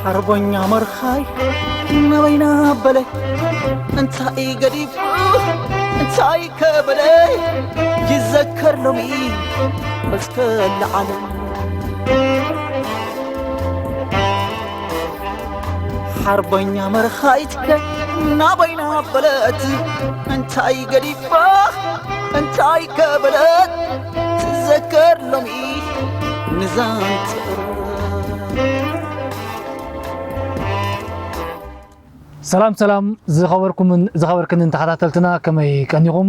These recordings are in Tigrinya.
ኣርበኛ መርኻይ ናበይና በለ እንታይ ገዲፉ እንታይ ከበለ ይዘከር ሎሚ እስከ ለዓለም ሓርበኛ መርኻይትከ ናበይና በለት እንታይ ገዲፋ እንታይ ከበለት ትዘከር ሎሚ ንዛንተ ሰላም ሰላም ዝኸበርኩምን ዝኸበርክንን ተኸታተልትና ከመይ ቀኒኹም?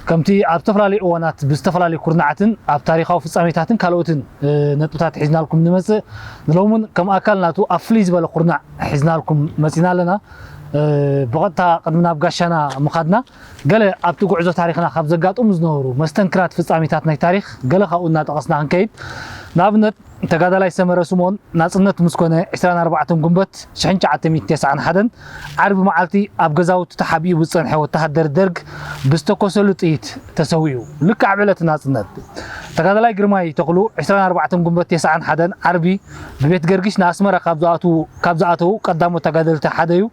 ከምቲ ኣብ ዝተፈላለዩ እዋናት ብዝተፈላለዩ ኩርናዓትን ኣብ ታሪኻዊ ፍጻሜታትን ካልኦትን ነጥብታት ሒዝናልኩም ንመጽእ ንሎምን ከም ኣካል ናቱ ኣብ ፍልይ ዝበለ ኩርናዕ ሒዝናልኩም መጺና ኣለና። ብቐጥታ ቅድሚ ናብ ጋሻና ምኻድና ገለ ኣብቲ ጉዕዞ ታሪኽና ካብ ዘጋጥሙ ዝነበሩ መስተንክራት ፍጻሜታት ናይ ታሪኽ ገለ ካብኡ እናጠቐስና ክንከይድ ንኣብነት ተጋዳላይ ሰመረ ስምኦን ናጽነት ምስ ኮነ ዕስራን ኣርባዕተን ጉንበት ሽሕን ትሽዓተ ሚእትን ተስዓን ሓደን ዓርቢ መዓልቲ ኣብ ገዛውቲ ተሓቢኡ ብዝጸንሐ ወተሃደር ደርግ ብዝተኮሰሉ ጥይት ተሰዊኡ። ልክዕ ኣብ ዕለት ናጽነት ተጋዳላይ ግርማይ ተኽሉ ዕስራን ኣርባዕተን ጉንበት ተስዓን ሓደን ዓርቢ ብቤት ገርጊሽ ንኣስመራ ካብ ዝኣትዉ ቀዳሞት ተጋደልቲ ሓደ እዩ።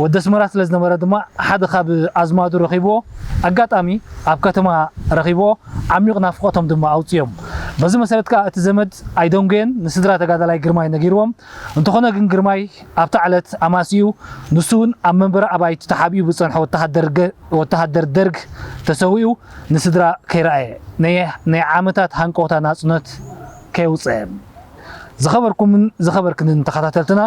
ወዲ ኣስመራ ስለ ዝነበረ ድማ ሓደ ካብ ኣዝማዱ ረኺብዎ ኣጋጣሚ ኣብ ከተማ ረኺብዎ ዓሚቕ ናፍቖቶም ድማ ኣውፅኦም። በዚ መሰረት ከዓ እቲ ዘመድ ኣይደንጎየን ንስድራ ተጋዳላይ ግርማይ ነጊርዎም። እንተኾነ ግን ግርማይ ኣብታ ዕለት ኣማሲኡ ንሱ እውን ኣብ መንበሪ ኣባይቲ ተሓቢኡ ብዝፀንሐ ወተሃደር ደርግ ተሰዊኡ ንስድራ ከይረኣየ ናይ ዓመታት ሃንቀውታ ናፅነት ከየውፀአ ዝኸበርኩምን ዝኸበርክንን ተኸታተልትና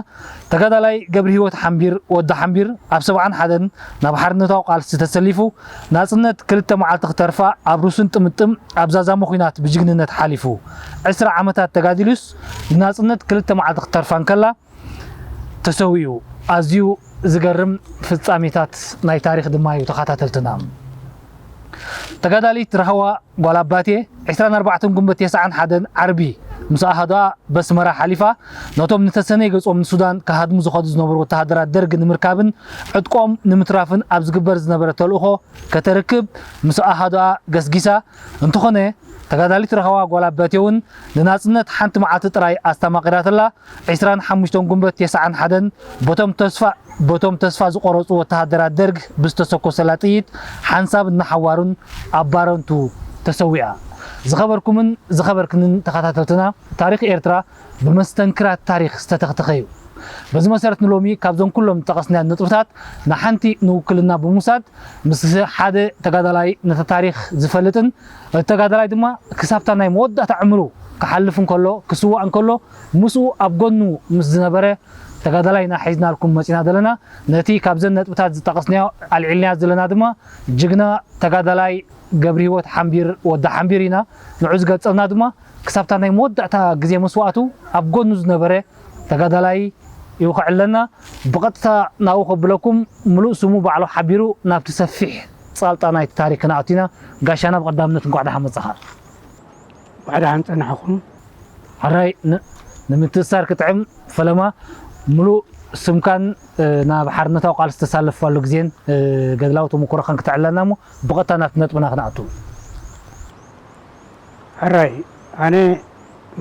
ተጋዳላይ ገብርሂወት ሓምቢር ወዲ ሓምቢር ኣብ ሰብዓን ሓደን ናብ ሓርነታዊ ቃልሲ ተሰሊፉ ናጽነት ክልተ መዓልቲ ክተርፋ ኣብ ሩስን ጥምጥም ኣብ ዛዛሞ ኲናት ብጅግንነት ሓሊፉ ዕስራ ዓመታት ተጋዲሉስ ንናጽነት ክልተ መዓልቲ ክተርፋ እንከላ ተሰዊኡ ኣዝዩ ዝገርም ፍጻሜታት ናይ ታሪኽ ድማ እዩ ተኸታተልትና። ተጋዳሊት ራህዋ ጓል ኣባቴ ዕስራን ኣርባዕተን ጉንበት ተስዓን ሓደን ዓርቢ ምስ ኣሃዱኣ በስመራ ሓሊፋ ነቶም ንተሰነይ ገጾም ንሱዳን ክሃድሙ ዝኸዱ ዝነበሩ ወተሃደራት ደርግ ንምርካብን ዕጥቆም ንምትራፍን ኣብ ዝግበር ዝነበረ ተልእኾ ከተርክብ ምስ ኣሃዱኣ ገስጊሳ። እንተኾነ ተጋዳሊት ራህዋ ጓል ኣባቴ እውን ንናጽነት ሓንቲ መዓልቲ ጥራይ ኣስታማቒራትላ ዕስራን ሓሙሽተን ጉንበት ተስዓን ሓደን በቶም ተስፋ በቶም ተስፋ ዝቆረጹ ወተሃደራት ደርግ ብዝተሰኮሰላ ጥይት ሓንሳብ እናሓዋሩን ኣብ ባረንቱ ተሰዊኣ። ዝኸበርኩምን ዝኸበርክንን ተኸታተልትና ታሪኽ ኤርትራ ብመስተንክራት ታሪኽ ዝተተኽተኸ እዩ። በዚ መሰረት ንሎሚ ካብዞም ኩሎም ዝጠቐስናዮም ነጥብታት ንሓንቲ ንውክልና ብምውሳድ ምስ ሓደ ተጋዳላይ ነቲ ታሪኽ ዝፈልጥን እቲ ተጋዳላይ ድማ ክሳብታ ናይ መወዳእታ ዕምሩ ክሓልፍ እንከሎ ክስዋእ እንከሎ ምስኡ ኣብ ጎኑ ምስ ዝነበረ ተጋዳላይ ኢና ሒዝናልኩም መፂና ዘለና። ነቲ ካብዘን ነጥብታት ዝጠቐስናዮ ኣልዒልናዮ ዘለና ድማ ጅግና ተጋዳላይ ገብርሂወት ሓምቢር ወዲ ሓምቢር ኢና። ንዑ ዝገጸልና ድማ ክሳብታ ናይ መወዳእታ ግዜ መስዋእቱ ኣብ ጎኑ ዝነበረ ተጋዳላይ ይውኸዐለና። ብቐጥታ ናብኡ ከብለኩም ምሉእ ስሙ ባዕሉ ሓቢሩ ናብቲ ሰፊሕ ጻልጣ ናይቲ ታሪክ ክነኣቱ ኢና። ጋሻና ብቐዳምነት እንኳዕ ደሓን መጻኻ። እንኳዕ ደሓን ጸናሕኹም። ሕራይ ንምትእስሳር ክጥዕም ፈለማ ምሉእ ስምካን ናብ ሓርነታዊ ቃልሲ ዝተሳለፍካሉ ግዜን ገድላዊ ተመኩሮኻን ክተዕልለና እሞ ብቐጥታ ናብቲ ነጥብና ክንኣቱ። ሕራይ ኣነ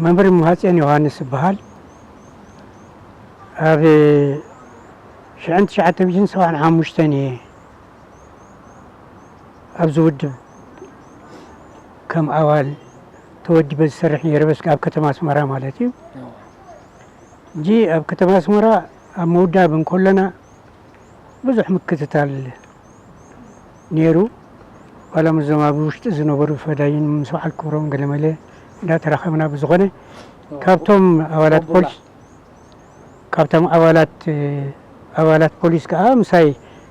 መምህር ሙሃጽዮን ዮሃንስ እበሃል። ኣብ ሽሕን ትሽዓተ ሚእትን ሰብዓን ሓሙሽተን እየ ኣብዚ ውድብ ከም ኣባል ተወዲበ ዝሰርሕ ነይረ በስከ ኣብ ከተማ ኣስመራ ማለት እዩ። ሕጂ ኣብ ከተማ ኣስመራ ኣብ ምውዳብ እንከለና ብዙሕ ምክትታል ነይሩ። ዋላ ምስዞም ኣብ ውሽጢ ዝነበሩ ፈዳይን ምስ በዓል ክብሮም ገለመለ እንዳተራኸብና ብዝኾነ ካብቶም ኣባላት ፖሊስ ካብቶም ኣባላት ኣባላት ፖሊስ ከዓ ምሳይ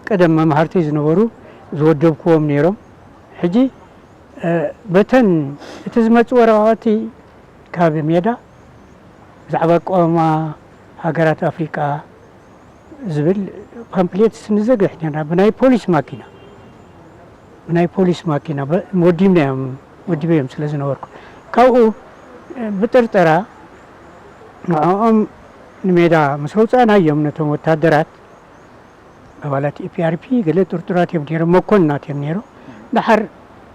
ቀደም መምሃርተይ ዝነበሩ ዝወደብክዎም ነይሮም። ሕጂ በተን እቲ ዝመፅእ ወረቓቕቲ ካብ ሜዳ ብዛዕባ ኣቋውማ ሃገራት ኣፍሪቃ ዝብል ፓምፕሌት ንዘግሕ ነርና ብናይ ፖሊስ ማኪና ብናይ ፖሊስ ማኪና ወዲብናዮም ወዲበዮም ስለ ዝነበርኩ ካብኡ ብጥርጠራ ንዕኦም ንሜዳ ምስ ኣውፃእናዮም ነቶም ወታደራት ኣባላት ኢፒኣርፒ ገለ ጥርጡራት እዮም ነይሮም መኮንናት እዮም ነይሮም። ደሓር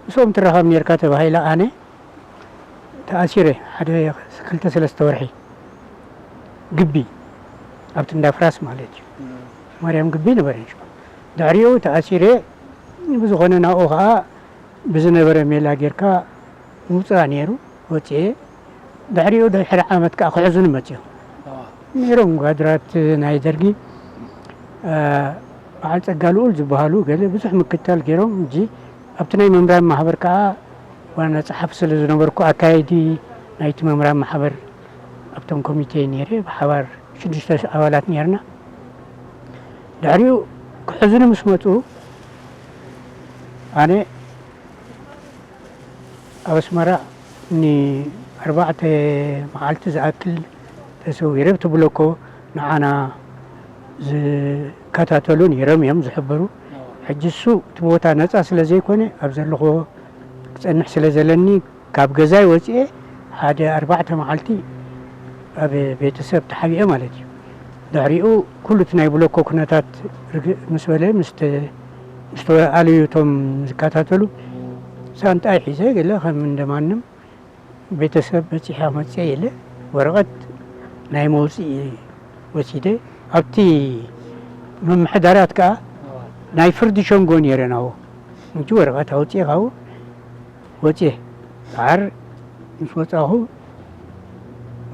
ምስኦም ትራኸብ ነርካ ተባሂለ ኣነ ተኣሲረ ሓደ ክልተ ሰለስተ ወርሒ ግቢ ኣብቲ እንዳ ፍራስ ማለት እዩ። ማርያም ግቢ ነበረ ሽዑ። ድሕሪኡ ተኣሲረ። ብዝኾነ ናብኡ ኸዓ ብዝነበረ ሜላ ጌርካ ምውፃእ ነይሩ። ወፅኤ። ድሕሪኡ ድሕሪ ዓመት ከዓ ክሕዙኒ መፅዮም ነይሮም ጓድራት ናይ ደርጊ። በዓል ፀጋ ልኡል ዝበሃሉ ገለ ብዙሕ ምክትታል ገይሮም። እጂ ኣብቲ ናይ መምራን ማሕበር ከዓ ዋና ፀሓፊ ስለ ዝነበርኩ ኣካየዲ ናይቲ መምራን ማሕበር ኣብቶም ኮሚቴ ነይረ። ብሓባር ሽዱሽተ ኣባላት ነይርና። ድሕሪኡ ክሕዙኒ ምስ መፁ ኣነ ኣብ ኣስመራ ንኣርባዕተ መዓልቲ ዝኣክል ተሰዊረ። ብቲ ብሎኮ ንዓና ዝከታተሉ ነይሮም እዮም ዝሕብሩ። ሕጂ እሱ እቲ ቦታ ነፃ ስለ ዘይኮነ ኣብ ዘለኹዎ ክፀንሕ ስለ ዘለኒ ካብ ገዛይ ወፅኤ ሓደ ኣርባዕተ መዓልቲ ኣብ ቤተሰብ ተሓቢኤ ማለት እዩ። ድሕሪኡ ኩሉ እቲ ናይ ብሎኮ ኩነታት ርግእ ምስ በለ ምስ ተ- ምስ ተኣለዩ እቶም ዝከታተሉ ሳንጣይ ሒዘ ገለ ከም እንደማንም ቤተሰብ በፂሐ መፅአ ኢለ ወረቐት ናይ መውፅኢ ወሲደ ኣብቲ ምምሕዳራት ከዓ ናይ ፍርዲ ሸንጎ ነይረ ናብኡ እንጂ ወረቐት ኣውፅኤ ካብኡ ወፅኤ። ዳሓር ምስ ወፃኹ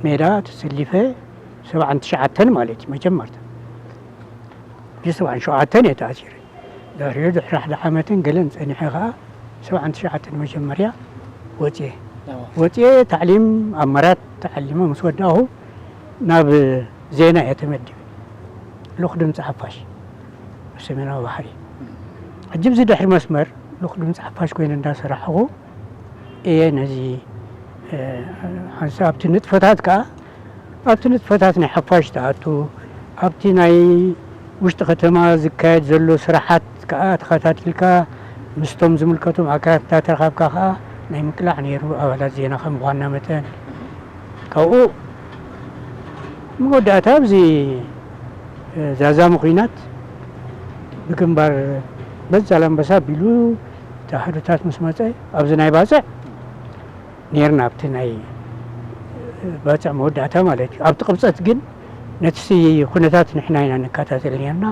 ሜዳ ተሰሊፈ ሰብዓን ትሽዓተን ማለት እዩ መጀመርታ። ብሰብዓን ሸውዓተን እየ ተኣሲረ። ድሕሪኡ ድሕሪ ሓደ ዓመትን ገለን ፀኒሐ ከዓ ሰብዓን ትሽዓተን መጀመርያ ወፅኤ። ወፅኤ ታዕሊም ኣመራት ተዓሊመ ምስ ወዳእኹ ናብ ዜና እየ ተመዲበ። ልኡኽ ድምፂ ሓፋሽ ኣብ ሰሜናዊ ባሕሪ። ሕጂ ብዚ ድሕሪ መስመር ልኡኽ ድምፂ ሓፋሽ ኮይነ እንዳሰራሕኹ እየ ነዚ ሓንሳብ ኣብቲ ንጥፈታት ከዓ ኣብቲ ንጥፈታት ናይ ሓፋሽ ትኣቱ፣ ኣብቲ ናይ ውሽጢ ከተማ ዝካየድ ዘሎ ስራሓት ከዓ ተኸታቲልካ ምስቶም ዝምልከቶም ኣካላት እንዳተራኸብካ ከዓ ናይ ምቅላዕ ነይሩ። ኣባላት ዜና ከም ምዃንና መጠን ካብኡ መወዳእታ ኣብዚ ዛዛሚ ኲናት ብግንባር በዛላምበሳ ኣቢሉ ተዋህዶታት ምስ መፀ ኣብዚ ናይ ባፅዕ ነይርና ኣብቲ ናይ ባፅዕ መወዳእታ ማለት እዩ። ኣብቲ ቅብፀት ግን ነቲ ኩነታት ንሕና ኢና ንከታተል ነይርና።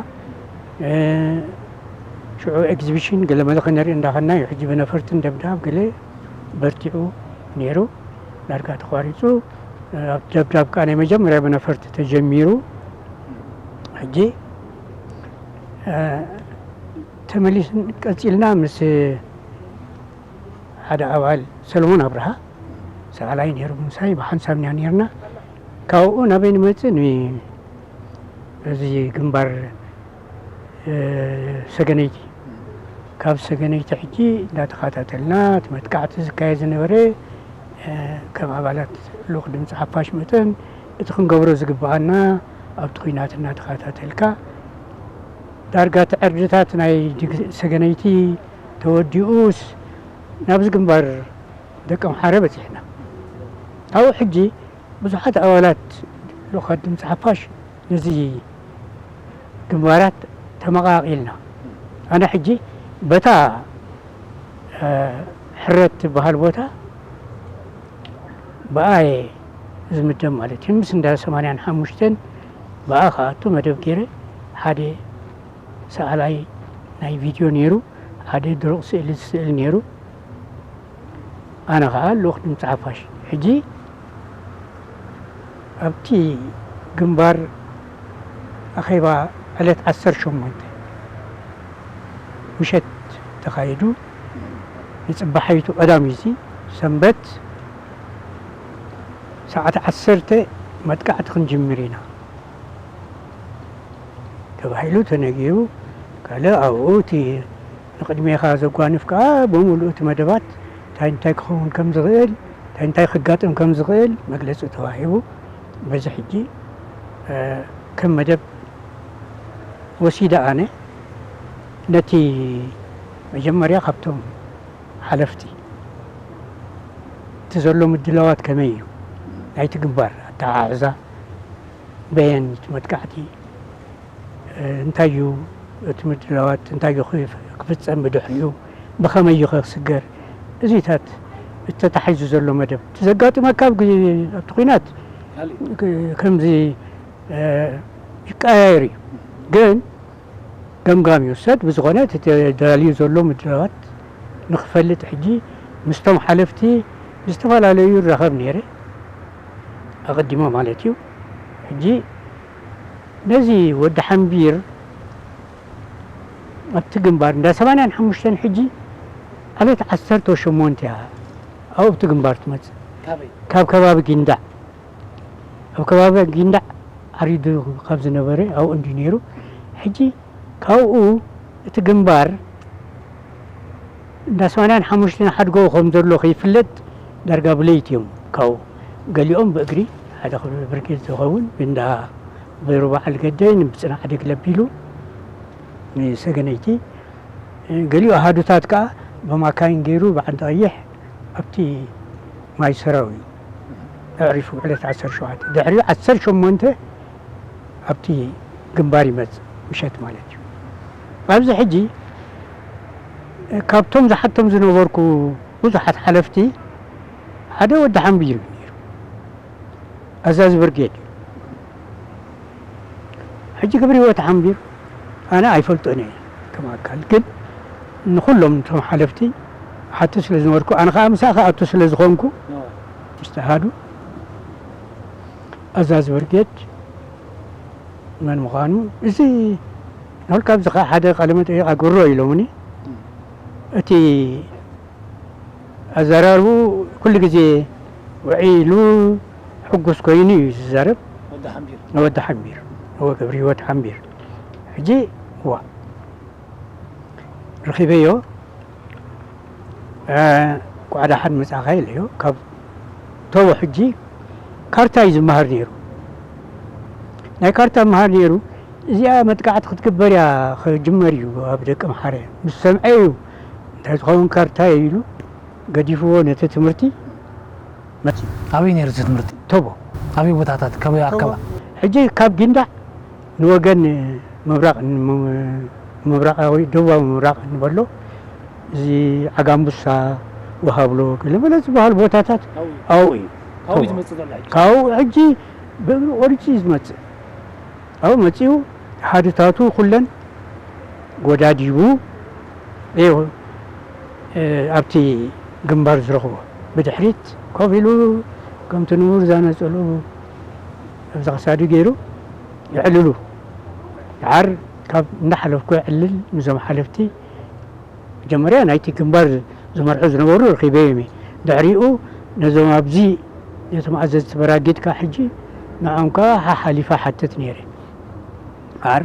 ሽዑ ኤግዚቢሽን ገለ መለ ክነርኢ እንዳኸና እዩ። ሕጂ ብነፈርትን ደብዳብ ገለ በርቲዑ ነይሩ። ዳርጋ ተቋሪፁ። ኣብቲ ደብዳብ ከዓ ናይ መጀመርያ ብነፈርቲ ተጀሚሩ። ሕጂ ተመሊስ ቀፂልና ምስ ሓደ ኣባል ሰለሞን ኣብርሃ ሰኣላይ ነይሩ ምሳይ ብሓንሳብ ኢና ነይርና። ካብኡ ናበይ ንመፅእ እዚ ግንባር ሰገነይቲ ካብ ሰገነይቲ ሕጂ እንዳተኸታተልና እቲ መጥቃዕቲ ዝካየድ ዝነበረ ከም ኣባላት ልኡኽ ድምፂ ሓፋሽ መጠን እቲ ክንገብሮ ዝግብኣና ኣብቲ ኲናት እናተኸታተልካ ዳርጋ እቲ ዕርድታት ናይ ሰገነይቲ ተወዲኡስ ናብዚ ግንባር ደቀምሓረ በፂሕና። ኣብኡ ሕጂ ብዙሓት ኣባላት ልኡኻት ድምፂ ሓፋሽ ነዚ ግንባራት ተመቓቒልና። ኣነ ሕጂ በታ ሕረት ትበሃል ቦታ ብኣ እየ ዝምደብ ማለት እዩ። ምስ እንዳ ሰማንያን ሓሙሽተን ብኣ ክኣቱ መደብ ገይረ ሓደ ሰኣላይ ናይ ቪድዮ ነይሩ፣ ሓደ ድሩቕ ስእሊ ዝስእል ነይሩ። ኣነ ኸዓ ልኡኽ ድምፂ ሓፋሽ። ሕጂ ኣብቲ ግንባር ኣኼባ ዕለት ዓሰርተ ሸሞንተ ምሸት ተኻይዱ። ንፅባሓይቱ ቀዳም እዚ ሰንበት ሰዓት ዓሰርተ መጥቃዕቲ ክንጅምር ኢና ተባሂሉ ተነጊሩ። ካልእ ኣብኡ እቲ ንቕድሜኻ ዘጓንፍ ከኣ ብምሉእ እቲ መደባት እንታይ እንታይ ክኸውን ከም ዝኽእል እንታይ እንታይ ክጋጥም ከም ዝኽእል መግለፂ ተዋሂቡ። በዚ ሕጂ ከም መደብ ወሲደ ኣነ ነቲ መጀመርያ ካብቶም ሓለፍቲ እቲ ዘሎ ምድላዋት ከመይ እዩ ናይቲ ግንባር ኣተሓሕዛ በየን እቲ መጥቃዕቲ እንታይ እዩ እቲ ምድላዋት እንታይ እዩ ክፍፀም ብድሕሪኡ ብኸመይ እዩ ክስገር እዚታት እተታሒዙ ዘሎ መደብ እቲ ዘጋጥመካ ኣብቲ ኲናት ከምዚ ይቀያየር እዩ። ግን ገምጋም ይውሰድ። ብዝኾነ እቲ ተዳልዩ ዘሎ ምድላዋት ንኽፈልጥ ሕጂ ምስቶም ሓለፍቲ ዝተፈላለዩ ይራኸብ ነይረ፣ ኣቐዲሞ ማለት እዩ። ሕጂ ነዚ ወዲ ሓምቢር ኣብቲ ግንባር እንዳ ሰማንያን ሓሙሽተን ሕጂ ዓሌት ዓሰርተ ሸሞንተ እያ ኣብቲ ግንባር ትመጽእ። ካብ ከባቢ ጊንዳዕ፣ ኣብ ከባቢ ጊንዳዕ ዓሪዱ ካብ ዝነበረ ኣብኡ እንዲ ነይሩ። ሕጂ ካብኡ እቲ ግንባር እንዳ ሰማንያን ሓሙሽተን ሓድጎ ከም ዘሎ ከይፍለጥ ዳርጋ ብለይቲ እዮም ካብኡ። ገሊኦም ብእግሪ፣ ሓደ ክፍለ ብርጌድ ዝኸውን ብእንዳ በሩ በዓል ገደይን ብጽናዕ ደግለብ ኢሉ ንሰገነይቲ፣ ገሊኡ ኣሃዱታት ከኣ ብማካይን ገይሩ ብዓንዲ ቀይሕ ኣብቲ ማይ ሰራዊ ኣዕሪፉ ዕለት ዓሰርተ ሸውዓተ። ድሕሪኡ ዓሰርተ ሸሞንተ ኣብቲ ግንባር ይመጽእ፣ ምሸት ማለት እዩ። ኣብዚ ሕጂ ካብቶም ዝሓቶም ዝነበርኩ ብዙሓት ሓለፍቲ ሓደ ወዲ ሓምቢር እዩ ነይሩ፣ ኣዛዚ ብርጌድ እዩ። ሕጂ ክብሪ ህይወት ሓምቢር ኣነ ኣይፈልጦን እየ ከም ኣካል፣ ግን ንኹሎም እቶም ሓለፍቲ ሓቱ ስለ ዝነበርኩ፣ ኣነ ከዓ ምሳኻ ኣቱ ስለ ዝኾንኩ፣ ምስ ኣሃዱ ኣዛዚ ብርጌድ መን ምዃኑ፣ እዚ ንኹልካ ኣብዚ ከዓ ሓደ ቃለ መጠይቕ ኣግብሮ ኢሎምኒ። እቲ ኣዘራርብኡ ኩሉ ግዜ ውዒሉ ሕጉስ ኮይኑ እዩ ዝዛረብ። ወዲ ሓምቢር። ወዲ ሓምቢር፣ ወ-፣ ገብረ ህይወት ሓምቢር። ሕጂ ዋ ረኺበዮ፣ እ፣ እንኳዕ ደሓን መጻኻ ኢለዮ። ካብ ቶቦ ሕጂ ካርታ እዩ ዝመሃር ነይሩ። ናይ ካርታ መሃር ነይሩ። እዚኣ መጥቃዕቲ ክትግበር እያ ክጅመር እዩ ኣብ ደቂ ኣምሓረ ምስ ሰምዐ እዩ፣ እንታይ ዝኸውን ካርታ እዩ ኢሉ ገዲፍዎ ነቲ ትምህርቲ መጺኡ። ኣበይ ነይሩ እቲ ትምህርቲ? ቶቦ። ኣበይ ቦታታት? ካበይ ኣከባ? ሕጂ ካብ ጊንዳዕ ንወገን ምብራቕ፣ ን-፣ ምብራቓዊ፣ ደቡባዊ ምብራቕ ንበሎ፣ እዚ ዓጋምቡሳ፣ ወሃብሎ፣ ገለመለ ዝበሃሉ ቦታታት ኣብኡ እዩ። ኣብኡ እዩ። ካብኡ እዩ ቶቦ። ዝመጽእ ዘሎ ሕጂ? ካብኡ ሕጂ ብእግሪ ቆሪጹ እዩ ዝመጽእ። ኣብኡ መጺኡ ኣሃዱታቱ ኩለን ጎዳዲቡ እዩ፣ እ፣ ኣብቲ ግንባር ዝረኽቦ። ብድሕሪት ኮፍ ኢሉ ከምቲ ንቡር ዛነጸሉ ኣብዚ ክሳዱ ገይሩ የዕልሉ። ደሓር ካብ እንዳሓለፍኩ የዕልል ምስዞም ሓለፍቲ። መጀመርያ ናይቲ ግንባር ዝመርሑ ዝነበሩ ረኺበዮም እየ። ድሕሪኡ ነዞም ኣብዚ ነቶም ኣዘዝቲ በራጊድካ ሕጂ ንዖም ከኣ ሓሓሊፋ ሓትት ነይረ። ኣር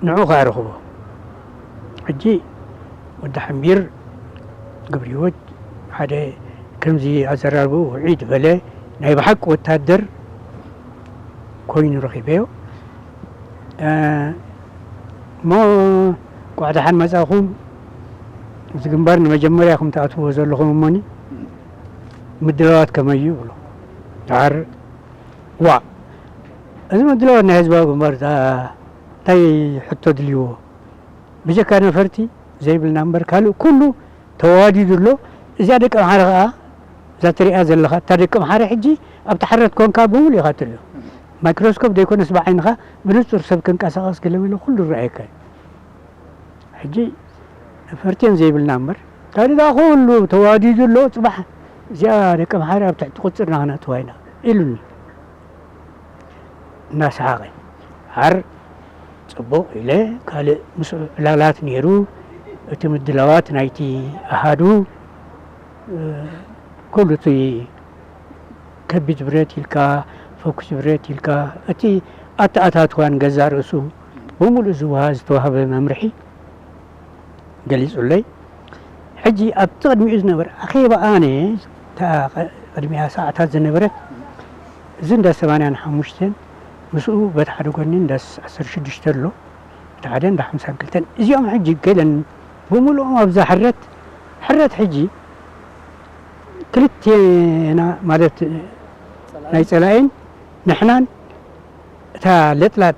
ንዑ ከኣ ረኽቦ። ሕጂ ወዲ ሓምቢር ገብረ ህይወት ሓደ ከምዚ ኣዘራርብኡ ውዒ ዝበለ ናይ ብሓቂ ወታደር ኮይኑ ረኺበዮ። እ፣ እሞ እንኳዕ ደሓን መጻእኹም። እዚ ግንባር ንመጀመርያ ኢኹም ትኣትውዎ ዘለኹም እሞኒ ምድላዋት ከመይ እዩ ብሎ። ደሓር ዋ፣ እዚ ምድላዋት ናይ ህዝባዊ ግንባር እታ እንታይ ሕቶ ድልይዎ? ብጀካ ነፈርቲ ዘይብልና እምበር ካልእ ኩሉ ተዋዲዱ ኣሎ። እዚኣ ደቂ ኣምሓረ ከኣ እዛ ትሪኣ ዘለኻ እታ ደቂ ኣምሓረ ሕጂ ኣብቲ ሓረት ኮንካ ብምሉእ ኢኻ ትሪኦ። ማይክሮስኮፕ ዘይኮነስ ብዓይንኻ ብንጹር ሰብ ክንቀሳቐስ ገለ መለ ኩሉ ይረኣየካ እዩ። ሕጂ ነፈርቲ እየን ዘይብልና እምበር ካልእ ደኣ ኩሉ ተዋዲዱ ኣሎ። ጽባሕ እዚኣ ደቂ ኣምሓረ ኣብ ትሕቲ ቁጽርና ክነእትዋ ኢና ኢሉኒ። እናሰሓቐ፣ ዓር፣ ጽቡቕ ኢለ። ካልእ ምስኡ ዕላላት ነይሩ። እቲ ምድላዋት ናይቲ ኣሃዱ፣ እ፣ ኩሉ እቲ ከቢድ ብረት ኢልካ፣ ፈኩስ ብረት ኢልካ፣ እቲ ኣተኣታትዋን ገዛእ ርእሱ ብምሉእ ዝወሃ-፣ ዝተዋህበ መምርሒ ገሊጹለይ። ሕጂ ኣብቲ ቅድሚኡ ዝነበረ ኣኼባ ኣነ፣ እታ ቀ-፣ ቅድሚያ ሰዓታት ዝነበረት፣ እዚ እንዳ ሰማንያን ሓሙሽተን ምስኡ በቲ ሓደ ጎኒ እንዳ ዓሰርተ ሽዱሽተ ኣሎ፣ እቲ ሓደ እንዳ ሓምሳን ክልተን። እዚኦም ሕጂ ገለን ብምሉኦም ኣብዛ ሕረት፣ ሕረት ሕጂ ክልቴና ማለት ናይ ጸላኢን ንሕናን እታ ለጥላጥ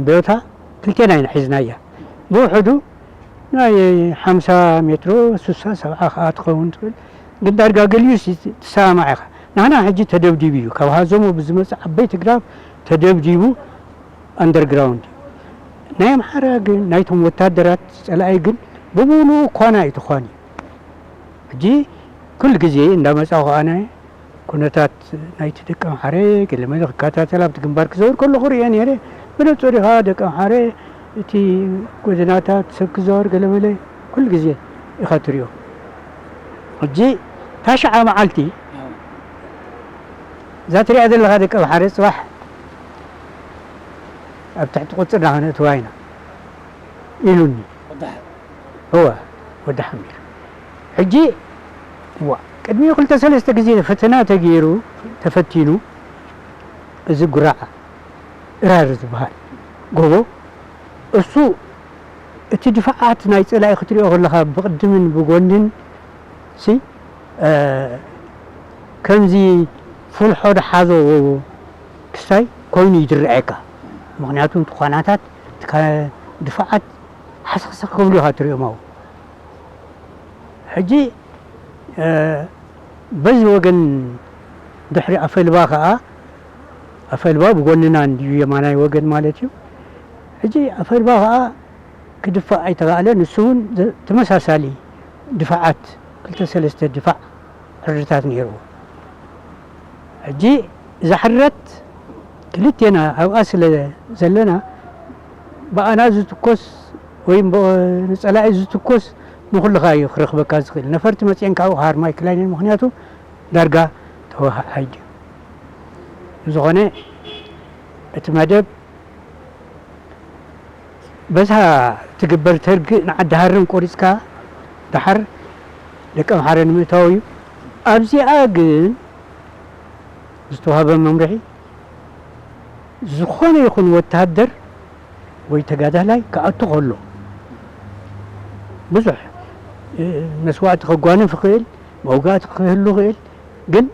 ቦታ ክልቴና ኢና ሒዝናያ። ብውሕዱ ናይ ሓምሳ ሜትሮ፣ ስሳ፣ ሰብዓ ከኣ ትኸውን ትኽእል። ግን ዳርጋ ገሊኡስ ትሰማማዕ ኢኻ። ናና ሕጂ ተደብዲቡ እዩ። ካብ ሃዘሞ ብዝመጽእ ዓበይቲ ግራፍ ተደብዲቡ ኣንደርግራውንድ እዩ። ናይ ኣምሓራ ግን፣ ናይቶም ወታደራት ጸላኢ ግን ብምሉኡ ኳና እዩ ተኳንዩ። ሕጂ ኩሉ ግዜ እንዳመጻኹ ኣነ ኩነታት ናይቲ ደቂ ኣምሓረ ገለ መለ ክከታተል ኣብቲ ግንባር ክዘውር ከለኹ ርእየ ነይረ። ብነጹር ኢኻ ደቂ ኣምሓረ እቲ ጎደናታት ሰብ ክዘዋወር ገለ መለ ኩሉ ግዜ ኢኻ ትሪኦ። ሕጂ ታሽዓ መዓልቲ እዛ ትሪኣ ዘለኻ ደቂ ኣምሓረ ጽባሕ ኣብ ትሕቲ ቁጽርና ከነእትዋ ኢና ኢሉኒ። ወዳሕ። እወ፣ ወዲ ሓሚር። ሕጂ፣ እዋ፣ ቅድሚኡ ክልተ ሰለስተ ግዜ ፈተና ተገይሩ፣ ተፈቲኑ፣ እዚ ጉራዕ እራር ዝበሃል ጎቦ፣ እሱ እቲ ድፋዓት ናይ ጸላኢ ክትሪኦ ከለኻ ብቕድምን ብጎንን ሲ፣ እ፣ ከምዚ ፍልሖ ድሓዞ ክስታይ ኮይኑ ይድረኣካ። ምኽንያቱ እቲ ኳናታት፣ እቲ ካ-፣ ድፋዓት ሓሰኽሰኽ ክብሉ ኢኻ ትሪኦም ኣብኡ። ሕጂ፣ እ፣ በዚ ወገን ድሕሪ ኣፈልባ ከኣ፣ ኣፈልባ ብጎንና እንድዩ፣ የማናይ ወገን ማለት እዩ። ሕጂ ኣፈልባ ከኣ ክድፋእ ኣይተኻእለን። ንሱ እውን ዘ-፣ ተመሳሳሊ ድፋዓት፣ ክልተ ሰለስተ ድፋዕ ዕርድታት ነይርዎ። ሕጂ እዛ ሕረት ክልቴና ኣብኣ ስለ ዘለና፣ ብኣና ዝትኮስ ወይ ብ-፣ ንጸላኢ ዝትኮስ ንኹልኻ እዩ ክረኽበካ ዝኽእል። ነፈርቲ መጺአን ካብኡ ክሃርማ ኣይክላይንን፣ ምኽንያቱ ዳርጋ ተወሃሓይድ እዩ። ብዝኾነ እቲ መደብ በዛ ትግበር ተርግእ ንዓዲ ሃረም ቆሪጽካ ደሓር ደቂ ኣምሓረ ንምእታው እዩ። ኣብዚኣ ግን ዝተዋህበ መምርሒ፣ ዝኾነ ይኹን ወተሃደር ወይ ተጋዳላይ ክኣቱ ከሎ ብዙሕ፣ እ፣ መስዋእቲ ከጓንፍ ይኽእል፣ መውጋእቲ ክህሉ ይኽእል፣ ግን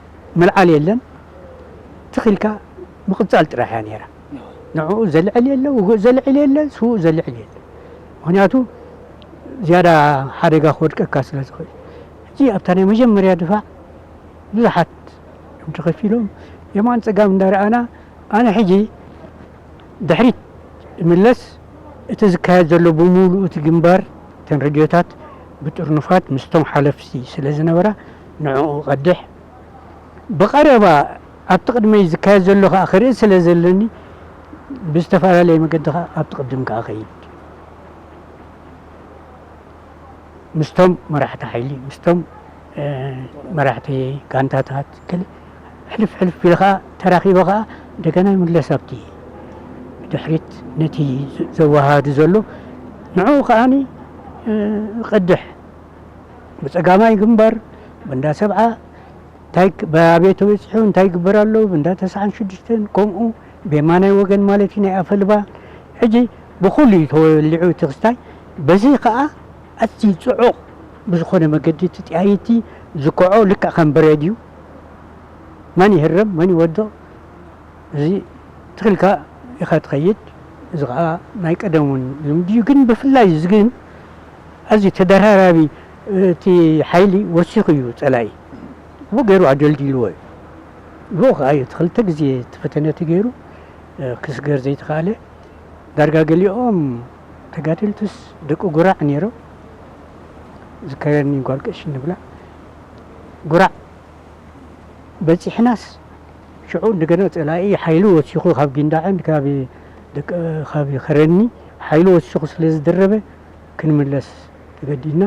ምልዓል የለን። ትኺልካ ምቕጻል ጥራሕ እያ ነይራ። ንዕኡ ዘልዕል የለ፣ ውጉእ ዘልዕል የለ፣ ስዉእ ዘልዕል የለ። ምኽንያቱ ዝያዳ ሓደጋ ክወድቀካ ስለ ዝኽእል። ሕጂ ኣብታ ናይ መጀመርያ ድፋዕ ብዙሓት እዮም ተኸፊሎም፣ የማን ጸጋም እንዳረኣና፣ ኣነ ሕጂ ድሕሪት እምለስ፣ እቲ ዝካየድ ዘሎ ብምሉኡ እቲ ግንባር፣ እተን ሬድዮታት ብጥርኑፋት ምስቶም ሓለፍቲ ስለ ዝነበራ፣ ንዕኡ ቀድሕ። ብቐረባ ኣብቲ ቅድመይ ዝካየድ ዘሎ ከኣ ክርኢ ስለ ዘለኒ፣ ብዝተፈላለየ መገዲ ከኣ ኣብቲ ቅድም ከኣ ከይድ። ምስቶም መራሕቲ ሓይሊ፣ ምስቶም፣ እ፣ መራሕቲ ጋንታታት፣ ገለ ሕልፍ ሕልፍ ኢለ ከኣ ተራኺበ ከኣ እንደገና ይምለስ ኣብቲ ድሕሪት ነቲ ዘ-፣ ዘወሃህድ ዘሎ ንዕኡ ከኣኒ፣ እ፣ ቀድሕ። ብጸጋማይ ግንባር፣ ብእንዳ ሰብዓ፣ እንታይ ክ-፣ ብኣበይ ተበጺሑ፣ እንታይ ይግበር ኣሎ፣ ብእንዳ ተስዓን ሽዱሽተን፣ ከምኡ ብየማናይ ወገን ማለት እዩ፣ ናይ ኣፈልባ። ሕጂ ብኹሉ እዩ ተወሊዑ እቲ ክስታይ። በዚ ከኣ ኣዝዩ ጽዑቕ ብዝኾነ መገዲ፣ እቲ ጠያይቲ ዝከዖ ልክዕ ከም ብሬድ እዩ። መን ይህረም፣ መን ይወድቕ፣ እዚ ትኽልካ ኢኻ ትኸይድ። እዚ ኸኣ ናይ ቀደም እውን ልምዲ እዩ። ግን ብፍላይ እዚ ግን ኣዝዩ ተደራራቢ፣ እቲ ሓይሊ ወሲኹ እዩ ጸላኢ። ብኡ ገይሩ ኣደልዲልዎ እዩ። ብኡ ኸኣ እዩ እቲ ክልተ ግዜ እቲ ፈተነ ተገይሩ፣ እ፣ ክስገር ዘይተኻእለ። ዳርጋ ገሊኦም ተጋደልቱስ ደቂ ጉራዕ ነይሮም። ዝከረኒ ጓል ቀሺ ንብላ። ጉራዕ በጺሕናስ፣ ሽዑ እንደገና ጸላኢ ሓይሉ ወሲኹ ካብ ጊንዳዕን ካብ ደቂ፣ ካብ ከረኒ ሓይሉ ወሲኹ ስለ ዝደረበ፣ ክንምለስ ተገዲድና።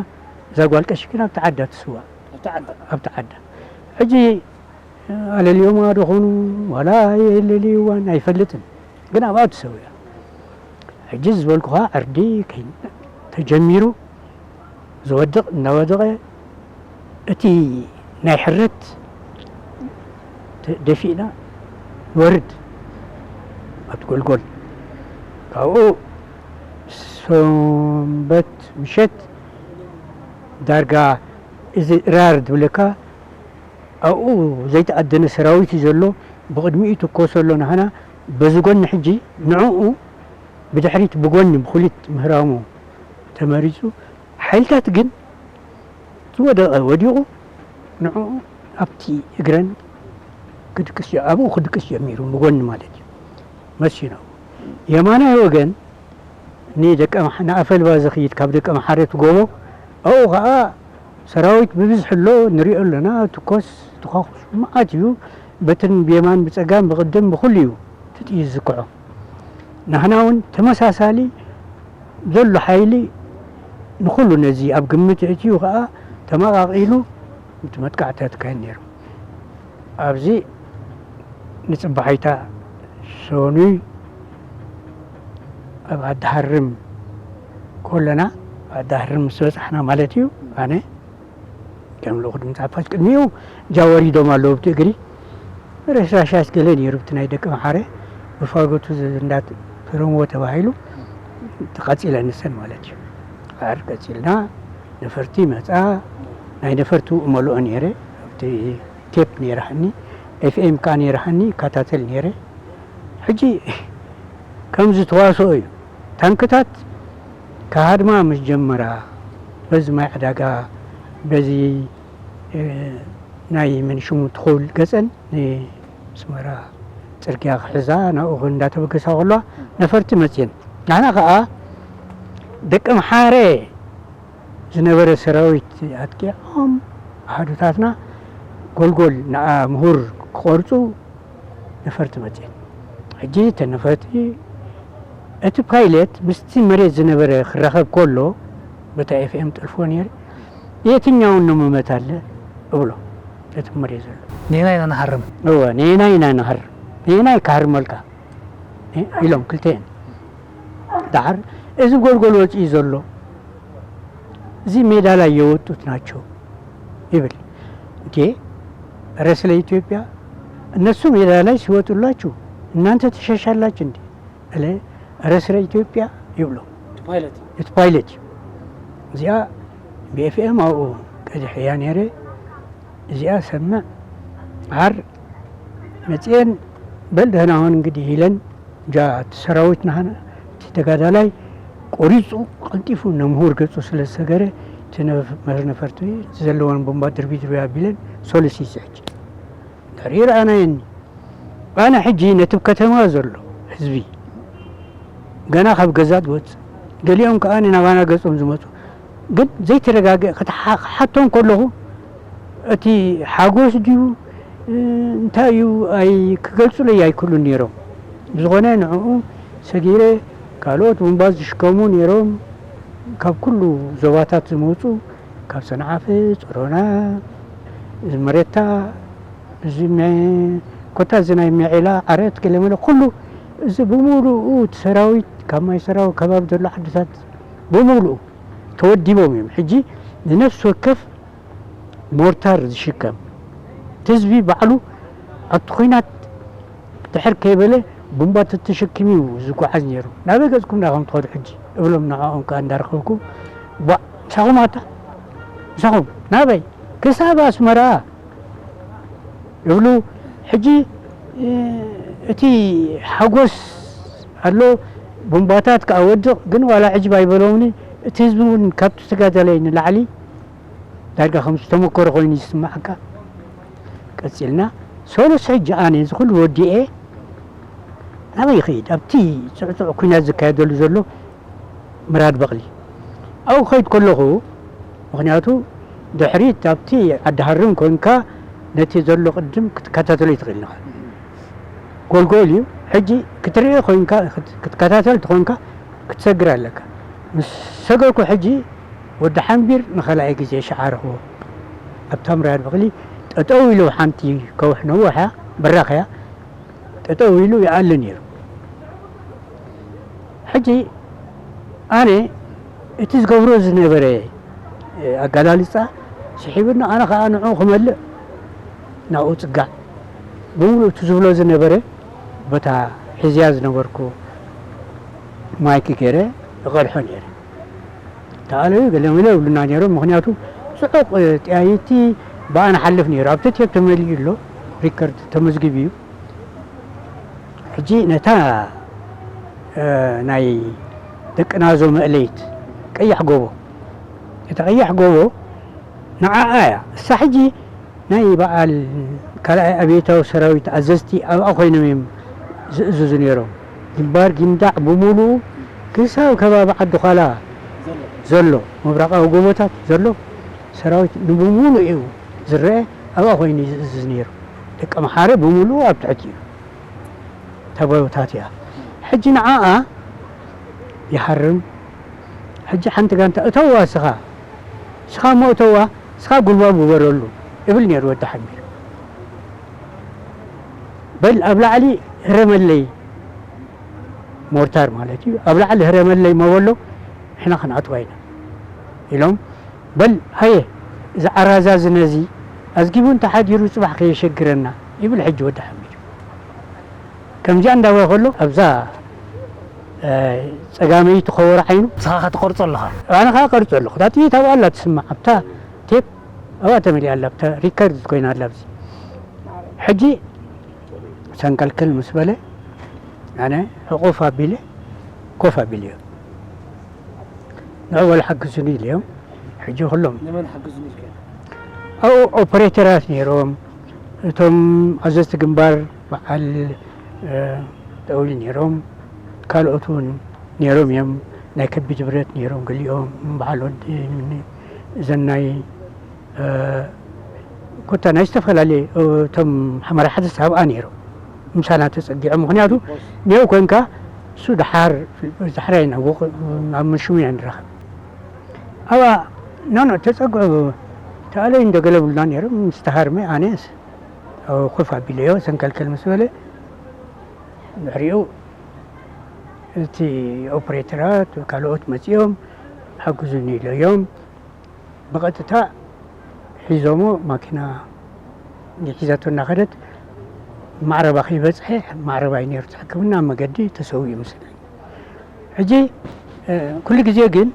እዛ ጓል ቀሺ ግን ኣብቲ ዓዳ ትስዋእ። ኣብቲ ዓዳ? ኣብቲ ዓዳ። ሕጂ ኣለልዮማ ዶ ኾኑ ዋላ የለልይዋን ኣይፈልጥን፣ ግን ኣብኣ ትሰውያ። ሕጂ ዝበልኩኻ ዕርዲ ከይ-፣ ተጀሚሩ ዝወድቕ እናወደቐ፣ እቲ ናይ ሕረት ተ-፣ ደፊእና ንወርድ ኣብቲ ጎልጎል። ካብኡ ሰንበት ምሸት ዳርጋ እዚ ራር ዝብለካ ኣብኡ ዘይተኣደነ ሰራዊት እዩ ዘሎ፣ ብቕድሚኡ ይትኮስ ኣሎ። ንሕና በዚ ጎኒ ሕጂ ንዕኡ ብድሕሪት ብጎኒ ብኹሊት ምህራሙ ተመሪጹ። ሓይልታት ግን ዝወደቐ ወዲቑ፣ ንዕኡ ኣብቲ እግረን ክድቅስ ጀ-፣ ኣብኡ ክድቅስ ጀሚሩ፣ ንጎኒ ማለት እዩ። መሲኖ የማናይ ወገን ንደቀ መሓ-፣ ንኣፈልባ ዝኽይድ ካብ ደቀ መሓረት ጎቦ፣ ኣብኡ ኸኣ ሰራዊት ብብዝሒ ኣሎ፣ ንሪኦ ኣለና። ትኮስ፣ ትኳኹስ መዓት እዩ። በትን ብየማን፣ ብጸጋም፣ ብቕድም፣ ብኹሉ እዩ እቲ ጥይት ዝስክዖ። ናህና እውን ተመሳሳሊ ዘሎ ሓይሊ ንኹሉ ነዚ ኣብ ግምት ኣእትዩ ኸኣ ተመቓቒሉ እቲ መጥቃዕቲ ኣካይድ ነይሩ። ኣብዚ ንጽባሒታ ሰኑይ ኣብ ኣዳሃርም ከለና፣ ኣዳሃርም ምስ በጻሕና ማለት እዩ፣ ኣነ ከም ልኡኽ ድምጺ ሓፋሽ ቅድሚኡ ጃ ወሪዶም ኣለዉ ኣብቲ እግሪ። ረሽራሻሽ ገለ ነይሩ ኣብቲ ናይ ደቂ መሓረ ብፋጎቱ ዝ-፣ እንዳት ፕሮሞ ተባሂሉ ተቐጺለ ንሰን ማለት እዩ። ኣር ቀጺልና ነፈርቲ መጻ፣ ናይ ነፈርቲ እመልኦ ነይረ። ኣብቲ ቴፕ ነይራኒ፣ ኤፍኤም ከኣ ነይራኒ፣ ይከታተል ነይረ። ሕጂ ከምዚ ተዋስኦ እዩ። ታንክታት ክሃድማ ምስ ጀመራ፣ በዚ ማይ ዕዳጋ፣ በዚ፣ እ፣ ናይ መን ሽሙ ትኹል ገጸን ንስመራ ጽርግያ ክሕዛ ናብኡ እንዳተበገሳ ከለዋ ነፈርቲ መጽየን። ንሕና ከኣ ደቂ ምሓረ ዝነበረ ሰራዊት ኣጥቂዖም፣ ኣሃዱታትና ጎልጎል ንኣ ምሁር ክቖርጹ ነፈርቲ መጽየን። ሕጂ እተን ነፈርቲ፣ እቲ ፓይለት ምስቲ መሬት ዝነበረ ክራኸብ ከሎ፣ በታ ኤፍኤም ጠልፎ ነይረ፣ "የትኛውን ነው መመት አለ?" እብሎ፣ እቲ መሬት ዘሎ። "ኔና ኢና ንሃርም?" እወ፣ "ኔና ኢና ንሃርም፣ ኔና ይካሃርመልካ?" እ፣ ኢሎም ክልተን። ደሓር፣ "እዚ ጎልጎል ወፂኡ ዘሎ፣ እዚ ሜዳ ላይ የወጡት ናቸው" ይብል። እንዴ፣ ኧረ ስለ ኢትዮጵያ፣ እነሱ ሜዳ ላይ ሲወጡላችሁ እናንተ ትሸሻላችሁ እንዴ? እለ፣ ኧረ ስለ ኢትዮጵያ ይብሎ። እቲ ፓይለት እዩ። እቲ ፓይለት እዩ። እዚኣ ብኤፍኤም ኣብኡ ቀዲሐያ ነይረ። እዚኣ ሰምዕ፣ ዓር መፅኤን፣ በል ደህና ሁን እንግዲህ ኢለን፣ ጃ እቲ ሰራዊት ናህና፣ እቲ ተጋዳላይ ቆሪፁ ቀልጢፉ ነምሁር ገፁ ስለ ዝሰገረ፣ እቲ ነፍ-፣ መር-፣ ነፈርቲ ዘለወን ቦምባ ድርቢ ድርቢ ኣቢለን ሶሉስ ይስዕጅ። ድሕሪኡ ረኣናየኒ። ኣነ ሕጂ ነቲ ኣብ ከተማ ዘሎ ህዝቢ ገና ካብ ገዛ ትወጽእ፣ ገሊኦም ከኣ ናባና ገጾም ዝመጹ፣ ግን ዘይተረጋግአ ክተሓ-፣ ክሓቶም ከለኹ፣ እቲ ሓጎስ ድዩ፣ እ፣ እንታይ እዩ፣ ኣይ-፣ ክገልጹለይ ኣይክእሉን ነይሮም። ብዝኾነ ንዕኡ ሰጊረ፣ ካልኦት ቡምባ ዝሽከሙ ነይሮም፣ ካብ ኩሉ ዞባታት ዝመጹ፣ ካብ ሰንዓፈ፣ ጾሮና፣ እዚ መሬታ፣ እዚ መ-፣ ኮታ እዚ ናይ ሜዔላ፣ ዓረት፣ ገለመለ፣ ኩሉ እዚ ብምሉኡ እቲ ሰራዊት፣ ካብ ማይ ሰራው ከባቢ ዘሎ ዓድታት ብምሉኡ ተወዲቦም እዮም። ሕጂ ንነፍሲ ወከፍ ሞርታር ዝሽከም፣ እቲ ህዝቢ ባዕሉ ኣብቲ ኲናት ድሕር ከይበለ ቡምባ ተተሸኪሙ እዩ ዝጓዓዝ ነይሩ። ናበይ ገጽኩም ዳኹም ትኸዱ ሕጂ? እብሎም ንዕኦም ከኣ እንዳረኸብኩ፣ "ቧ፣ ምሳኹም ኣታ? ምሳኹም? ናበይ?" "ክሳብ ኣስመራ" ይብሉ። ሕጂ፣ እ፣ እቲ ሓጎስ ኣሎ፣ ቡምባታት ከኣ ወድቕ፣ ግን ዋላ ዕጅብ ኣይበሎምኒ። እቲ ህዝቢ እውን ካብቲ ተጋዳላይ ንላዕሊ ዳርጋ ከም ዝተመኮረ ኮይኑ ይስምዓካ። ቀጺልና፣ ሶሎስ ሕጂ ኣነ እዚ ኩሉ ወዲኤ ናበይ ይኸይድ? ኣብቲ ጽዕጹዕ ኲናት ዝካየደሉ ዘሎ ምራድ በቕሊ ኣብኡ ክኸይድ ከለኹ፣ ምኽንያቱ ድሕሪት ኣብቲ ዓዲ ሃርም ኮንካ ነቲ ዘሎ ቅድም ክትከታተሎ ኣይትኽእልን ኢኻ። ጎልጎል እዩ። ሕጂ ክትርኢ ኮንካ፣ ክት-፣ ክትከታተል ተኾንካ ክትሰግር ኣለካ። ምስ ሰገርኩ ሕጂ ወዲ ሓንቢር ንኻልኣይ ግዜ ሸዓ ረኽቦ። ኣብታ ምራድ በቕሊ ጠጠው ኢሉ፣ ሓንቲ ከውሒ ነዋሕ እያ፣ በራኽ እያ፣ ጠጠው ኢሉ ይኣሊ ነይሩ። ሕጂ ኣነ እቲ ዝገብሮ ዝነበረ፣ እ፣ ኣገላልጻ ስሒቡኒ፣ ኣነ ኸኣ ንዕኡ ክመልእ ናብኡ ጽጋዕ። ብምሉእ እቲ ዝብሎ ዝነበረ በታ ሒዝያ ዝነበርኩ ማይክ ገይረ እቐድሖ ነይረ። ተኣለዩ ገለመለ ይብሉና ነይሮም፣ ምኽንያቱ ጽዑቕ፣ እ፣ ጠያይቲ ብኣና ሓልፍ ነይሩ። ኣብቲ ቴፕ ተመሊኡ ኣሎ፣ ሪከርድ ተመዝጊቡ እዩ። ሕጂ ነታ፣ እ፣ ናይ ደቂ ናዞ መእለይት ቀያሕ ጎቦ፣ እታ ቀያሕ ጎቦ ንዓኣ እያ። እሳ ሕጂ ናይ በዓል ካልኣይ ኣብዮታዊ ሰራዊት ኣዘዝቲ ኣብኣ ኮይኖም እዮም ዝእዝዙ ነይሮም። ግንባር ጊንዳዕ ብምሉኡ ክሳብ ከባቢ ዓዲ ዃላ ዘሎ ምብራቓዊ ጎቦታት ዘሎ ሰራዊት ንብምሉኡ እዩ ዝረአ፣ ኣብኣ ኮይኑ እዩ ዝእዝዝ ነይሩ። ደቂ ኣምሓረ ብምሉኡ ኣብ ትሕቲ እዩ። ተበውታት እያ። ሕጂ ንዓኣ ይሃርም። ሕጂ ሓንቲ ጋንታ እተዋ ስኻ፣ ስኻ እሞ እተዋ፣ ስኻ ጉልባብ ግበረሉ እብል ነይሩ ወዲ ሓሚድ። በል ኣብ ላዕሊ ህረመለይ፣ ሞርታር ማለት እዩ፣ ኣብ ላዕሊ ህረመለይ መበሎ፣ ንሕና ክንኣትዋ ኢና ኢሎም። በል ሃየ፣ እዚ ዓራዛዝነ እዚ ኣዝጊቡ እንተሓዲሩ ጽባሕ ከየሸግረና ይብል ሕጂ ወዲ ሓሚድ። ከምዚኣ እንዳበለ ከሎ ኣብዛ ጸጋመይቲ ከበሮ ዓይኑ ንስኻ ከ ትቐርጾ ኣለኻ? ኣነ ከዓ ቀርጾ ኣለኹ። እታ ጥይት ኣብኣ ኣላ ትስማዕ፣ ኣብታ ቴፕ ኣብኣ ተመሊኣ ኣላ፣ ኣብታ ሪከርድ ኮይና ኣላ። ኣብዚ ሕጂ ሰንቀልቅል ምስ በለ ኣነ ሕቑፍ ኣቢለ ኮፍ ኣቢለዮ። ንዑ በሉ ሓግዙኒ ኢለዮም። ሕጂ ኩሎም ኣብኡ ኦፐሬተራት ነይሮም፣ እቶም ኣዘዝቲ ግንባር በዓል ጠውሊ ነይሮም፣ ካልኦት እውን ነይሮም እዮም። ናይ ከቢድ ብረት ነይሮም ገሊኦም፣ በዓል ወዲ ዘናይ ኮታ ናይ ዝተፈላለየ እቶም ሓመራ ሓደስ ኣብኣ ነይሮም ምሳና ተፀጊዖም። ምክንያቱ ኔው ኮንካ እሱ ደሓር ዛሕራይ ናብ ሽሙ ኢና ንራኸብ። ኣብኣ ኖኖ ተፀግዑ ተኣለይ እንደገለብሉና ነይሮም። ምስ ተሃርመ ኣነስ ኮፍ ኣቢለዮ ሰንከልከል ምስ በለ ድሕሪኡ እቲ ኦፕሬተራት ካልኦት መፂኦም ሓግዙኒ ኢለዮም። ብቐጥታ ሒዞሞ ማኪና ሒዛቶ እናኸደት ማዕረባ ከይበፅሐ ማዕረባ እዩ ነይሩ ሕክምና ኣብ መገዲ ተሰዊኡ ምስለኒ። ሕጂ ኩሉ ግዜ ግን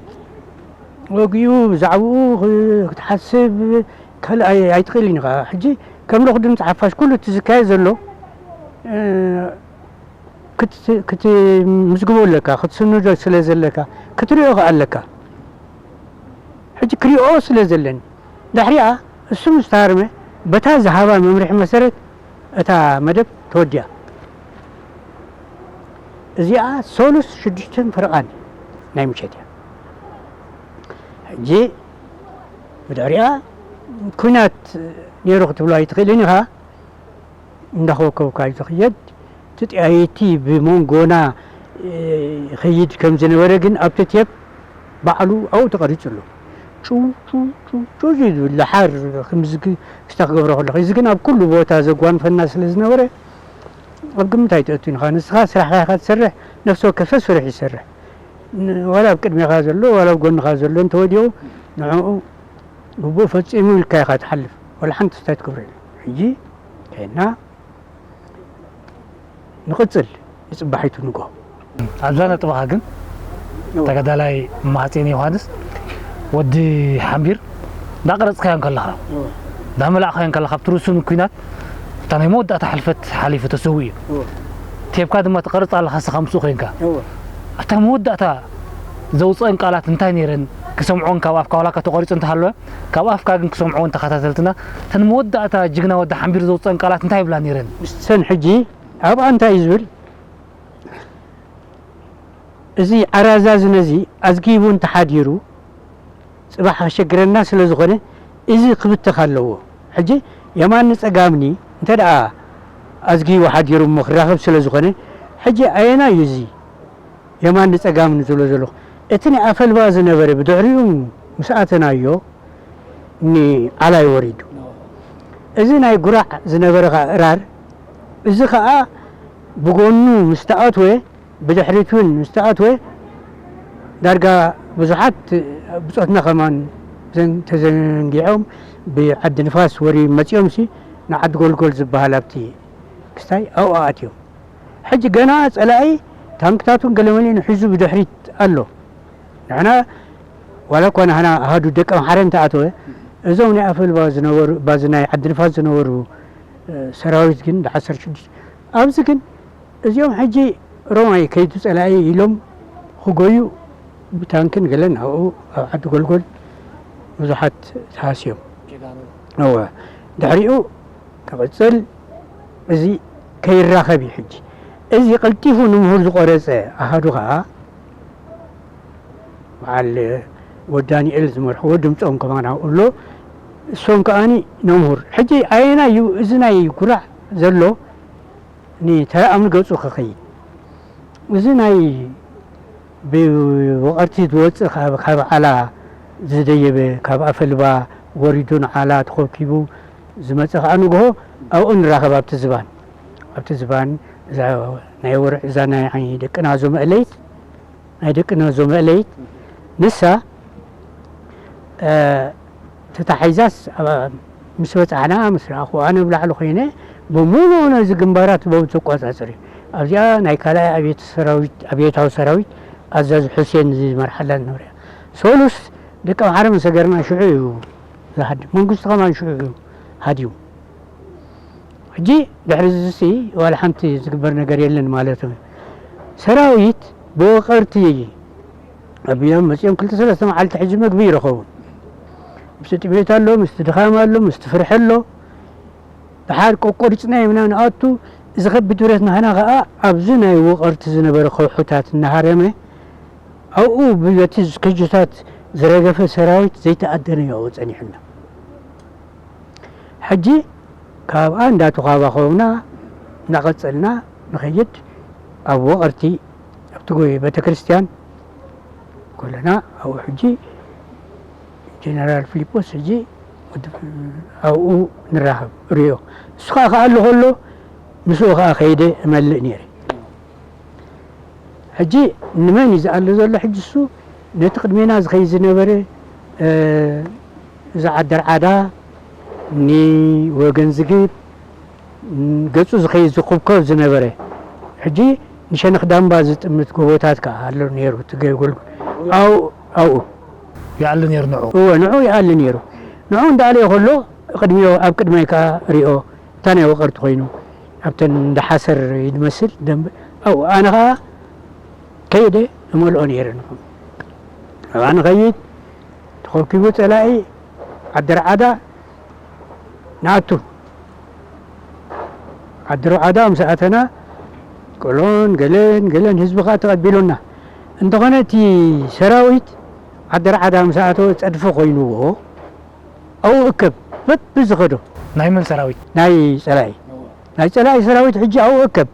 ወግኡ ብዛዕባኡ ክትሓስብ ካልእ ኣይትኽእልን ኢኻ። ሕጂ ከም ልኹ ድምፂ ሓፋሽ ኩሉ እቲ ዝካየድ ዘሎ ክትምዝግቦ ኣለካ፣ ክትስንዶ ስለ ዘለካ ክትሪኦ ከኣ ኣለካ። ሕጂ ክሪኦ ስለ ዘለኒ ድሕሪኣ እሱ ምስ ተሃርመ በታ ዝሃባ መምርሒ መሰረት እታ መደብ ተወዲኣ። እዚኣ ሶሉስ ሽዱሽተን ፈረቓን ናይ ምሸት እያ። ሕጂ ብድሕሪኣ ኲናት ነይሩ ክትብሎ ኣይትኽእልን ኢኻ። እንዳኸወከብካ እዩ ዝኽየድ። እቲ ጠያይቲ ብመንጎና ይኸይድ ከም ዝነበረ ግን ኣብቲ ቴፕ ባዕሉ ኣብኡ ተቐሪጹ ኣሎ። ጩው ጩው ጩው ጩው እዩ ዝብል ደሓር ከምዚ ክስታ ክገብሮ ከለኹ። እዚ ግን ኣብ ኩሉ ቦታ ዘጓንፈና ስለ ዝነበረ ኣብ ግምት ኣይትእቱን ኢኻ። ንስኻ ስራሕኻ ኢኻ ትሰርሕ፣ ነፍሲ ወከፍ ሰብ ስርሑ ይሰርሕ። ዋላ ኣብ ቅድሜኻ ዘሎ ዋላ ኣብ ጎንኻ ዘሎ እንተወዲቑ ንዕኡ ግቡእ ፈጺሙ ኢልካ ኢኻ ትሓልፍ። ዋላ ሓንቲ ስታይ ትገብሮ የለን። ሕጂ ከይድና ንቕጽል ንጽባሒቱ ንግሆ። ኣብዛ ነጥብኻ ግን ተጋዳላይ ማህጼን ዮሃንስ ወዲ ሓምቢር እንዳቐረጽካዮ እንከለኻ እንዳመላእካዮ እንከለኻ ኣብቲ ርሱን ኲናት እታ ናይ መወዳእታ ሕልፈት ሓሊፉ ተሰዊኡ እዩ። ቴብካ ድማ ትቐርጽ ኣለኻ ንስኻ ምስኡ ኮይንካ ኣብታ መወዳእታ ዘውፅአን ቃላት እንታይ ነይረን ክሰምዖን ካብ ኣፍካ ዋላካ ተቆሪፁ እንተሃለወ ካብ ኣፍካ ግን ክሰምዖን ተኸታተልትና እተን መወዳእታ ጅግና ወዲ ሓምቢር ዘውፅአን ቃላት እንታይ ይብላ ነይረን? ምስተን ሕጂ ኣብኣ እንታይ እዩ ዝብል እዚ ዓራዛዝነ እዚ ኣዝጊቡ እንተሓዲሩ ፅባሕ ከሸግረና ስለ ዝኾነ እዚ ክብተኽ ኣለዎ። ሕጂ የማኒ ፀጋምኒ እንተ ደኣ ኣዝጊቡ ሓዲሩ እሞ ክራኸብ ስለ ዝኾነ ሕጂ ኣየናይ እዩ እዚ የማኒ ፀጋምኒ ዝብሎ ዘለኹ? እቲ ናይ ኣፈልባ ዝነበረ ብድሕሪኡ ምስ ኣተናዮ ንዓላይ ወሪዱ። እዚ ናይ ጉራዕ ዝነበረ ኸዓ እራር እዚ ኸዓ ብጎኑ ምስ ተኣትወ ብድሕሪት እውን ምስ ተኣትወ ዳርጋ ብዙሓት ብጾትና ከማን ተዘንጊዖም ብዓዲ ንፋስ ወርዮም መጺኦም ሲ ንዓዲ ጎልጎል ዝበሃል ኣብቲ ክስታይ ኣብኡ ኣትዮም። ሕጂ ገና ጸላኢ ታንክታቱን ገለመሌን ሒዙ ብድሕሪት ኣሎ። ንሕና ዋላ እኳ ናህና ኣሃዱ ደቂ ኣምሓረ እንተኣተወ እዞም ናይ ኣፈልባ ዝነበሩ ባዚ ናይ ዓዲ ንፋስ ዝነበሩ ሰራዊት ግን ድ ዓሰርተ ሽዱሽተ ኣብዚ ግን እዚኦም ሕጂ ሮማይ ከይዱ ጸላኢ ኢሎም ክጎዩ ብታንክን ገለን ኣብኡ ኣብ ዓዲ ጎልጎል ብዙሓት ተሃስዮም። እወ ድሕሪኡ ንቕጽል፣ እዚ ከይራኸብ እዩ። ሕጂ እዚ ቀልጢፉ ንምሁር ዝቖረጸ ኣሃዱ ኸኣ በዓል ወዲ ዳንኤል ዝመርሕዎ ድምጾም ከማን ኣብኡ ኣሎ። እሶም ከኣኒ ነምሁር። ሕጂ ኣየናይ እዩ እዚ ናይ ኩራዕ ዘሎ ንተራ ኣምኒ ገጹ ክኸይድ? እዚ ናይ ብወቐርቲ ዝወጽእ ካብ፣ ካብ ዓላ ዝደየበ፣ ካብ ኣፈልባ ወሪዱ ንዓላ ተኾብኪቡ ዝመጸ ከኣ ንግሆ ኣብኡ ንራኸብ። ኣብቲ ዝባን፣ ኣብቲ ዝባን እዛ ናይ ወርዒ፣ እዛ ናይ ደቅና ዞመ እለይት፣ ናይ ደቅና ዞመ እለይት ንሳ፣ እ፣ ተታሒዛስ ኣብ፣ ምስ በጻሕና፣ ምስ ረኣኹ፣ ኣነ ኣብ ላዕሊ ኮይነ፣ ብሙሉኡ ነዚ ግንባራት በም ተቋጻጽር እዩ። ኣብዚኣ ናይ ካልኣይ ኣብዮት ሰራዊት፣ ኣብዮታዊ ሰራዊት ኣዛዚ ሑሴን ዝመርሓላ ዝነበረ እያ። ሶሉስ ደቂ ኣምሓረ ምስ ሰገርና ሽዑ እዩ ዝሃድም። መንግስቱ ከማን ሽዑ እዩ ሃድዩ። ሕጂ ድሕሪ እዚሲ ዋላ ሓንቲ ዝግበር ነገር የለን ማለት እዩ። ሰራዊት ብወቐርቲ ኣብዮም መጺኦም ክልተ ሰለስተ መዓልቲ ሕጂ መግቢ ይረኸቡ። ምስቲ ጥሜት ኣሎ፣ ምስቲ ድኻም ኣሎ፣ ምስቲ ፍርሒ ኣሎ። ድሓር ቆቆሪጽናዮ ኢና ንኣቱ። እዚ ከቢድ ብረት ናህና ከኣ ኣብዚ ናይ ወቐርቲ ዝነበረ ከውሕታት እናሃረመ ኣብኡ በቲ ከጆታት ዝረገፈ ሰራዊት ዘይተኣደነ እዩ ኣብኡ ጸኒሑና። ሕጂ ካብኣ እንዳተዃባኾብና እናቐጸልና ንኸይድ። ኣብ ወቐርቲ ኣብቲ ጎ-፣ ቤተክርስትያን ከለና ኣብኡ ሕጂ ጀነራል ፊሊጶስ ሕጂ ወዲ-፣ ኣብኡ ንራኸብ ርእዮ። እሱ ኸኣ ክኣሉ ከሎ ምስኡ ኸኣ ከይደ እመልእ ነይረ። ሕጂ ንመን እዩ ዝኣሉ ዘሎ? ሕጂ እሱ ነቲ ቅድሜና ዝኸይድ ዝነበረ፣ እ፣ እዚ ዓደርዓዳ፣ ንወገን ዝግብ፣ ን-፣ ገጹ ዝኸይድ ዝኹብኮብ ዝነበረ። ሕጂ ንሸነኽ ዳምባ ዝጥምት ጎቦታት ከኣ ኣሎ ነይሩ። እቲ ገ-፣ ጎልጎ-፣ ኣብኡ፣ ኣብኡ። ይኣሊ ነይሩ ንዑ። እወ፣ ንዑ ይኣሊ ነይሩ። ንዑ እንዳኣለዮ ከሎ፣ ቅድሚዮ፣ ኣብ ቅድማይ ከኣ ሪኦ፣ እታ ናይ ወቐርቲ ኮይኑ፣ ኣብተን እንዳ ሓሰር ይመስል ደንበ-፣ ኣብኡ ኣነ ከኣ ከይደ እመልኦ ነይረ ንዑ። ኣብኣ ንኸይድ፣ ተኾብኪቡ ጸላኢ፣ ዓደርዓዳ ንኣቱ። ዓደርዓዳ ምስ ኣተና፣ ቆሎን ገለን ገለን ህዝቢ ከኣ ተቐቢሉና። እንተኾነ እቲ ሰራዊት ዓደርዓዳ ምስ ኣተወ ጸድፊ ኮይንዎ፣ ኣብኡ እከብ በብዝኸዶ። ናይ መን ሰራዊት? ናይ ጸላኢ። ናይ ጸላኢ ሰራዊት ሕጂ ኣብኡ እከብ።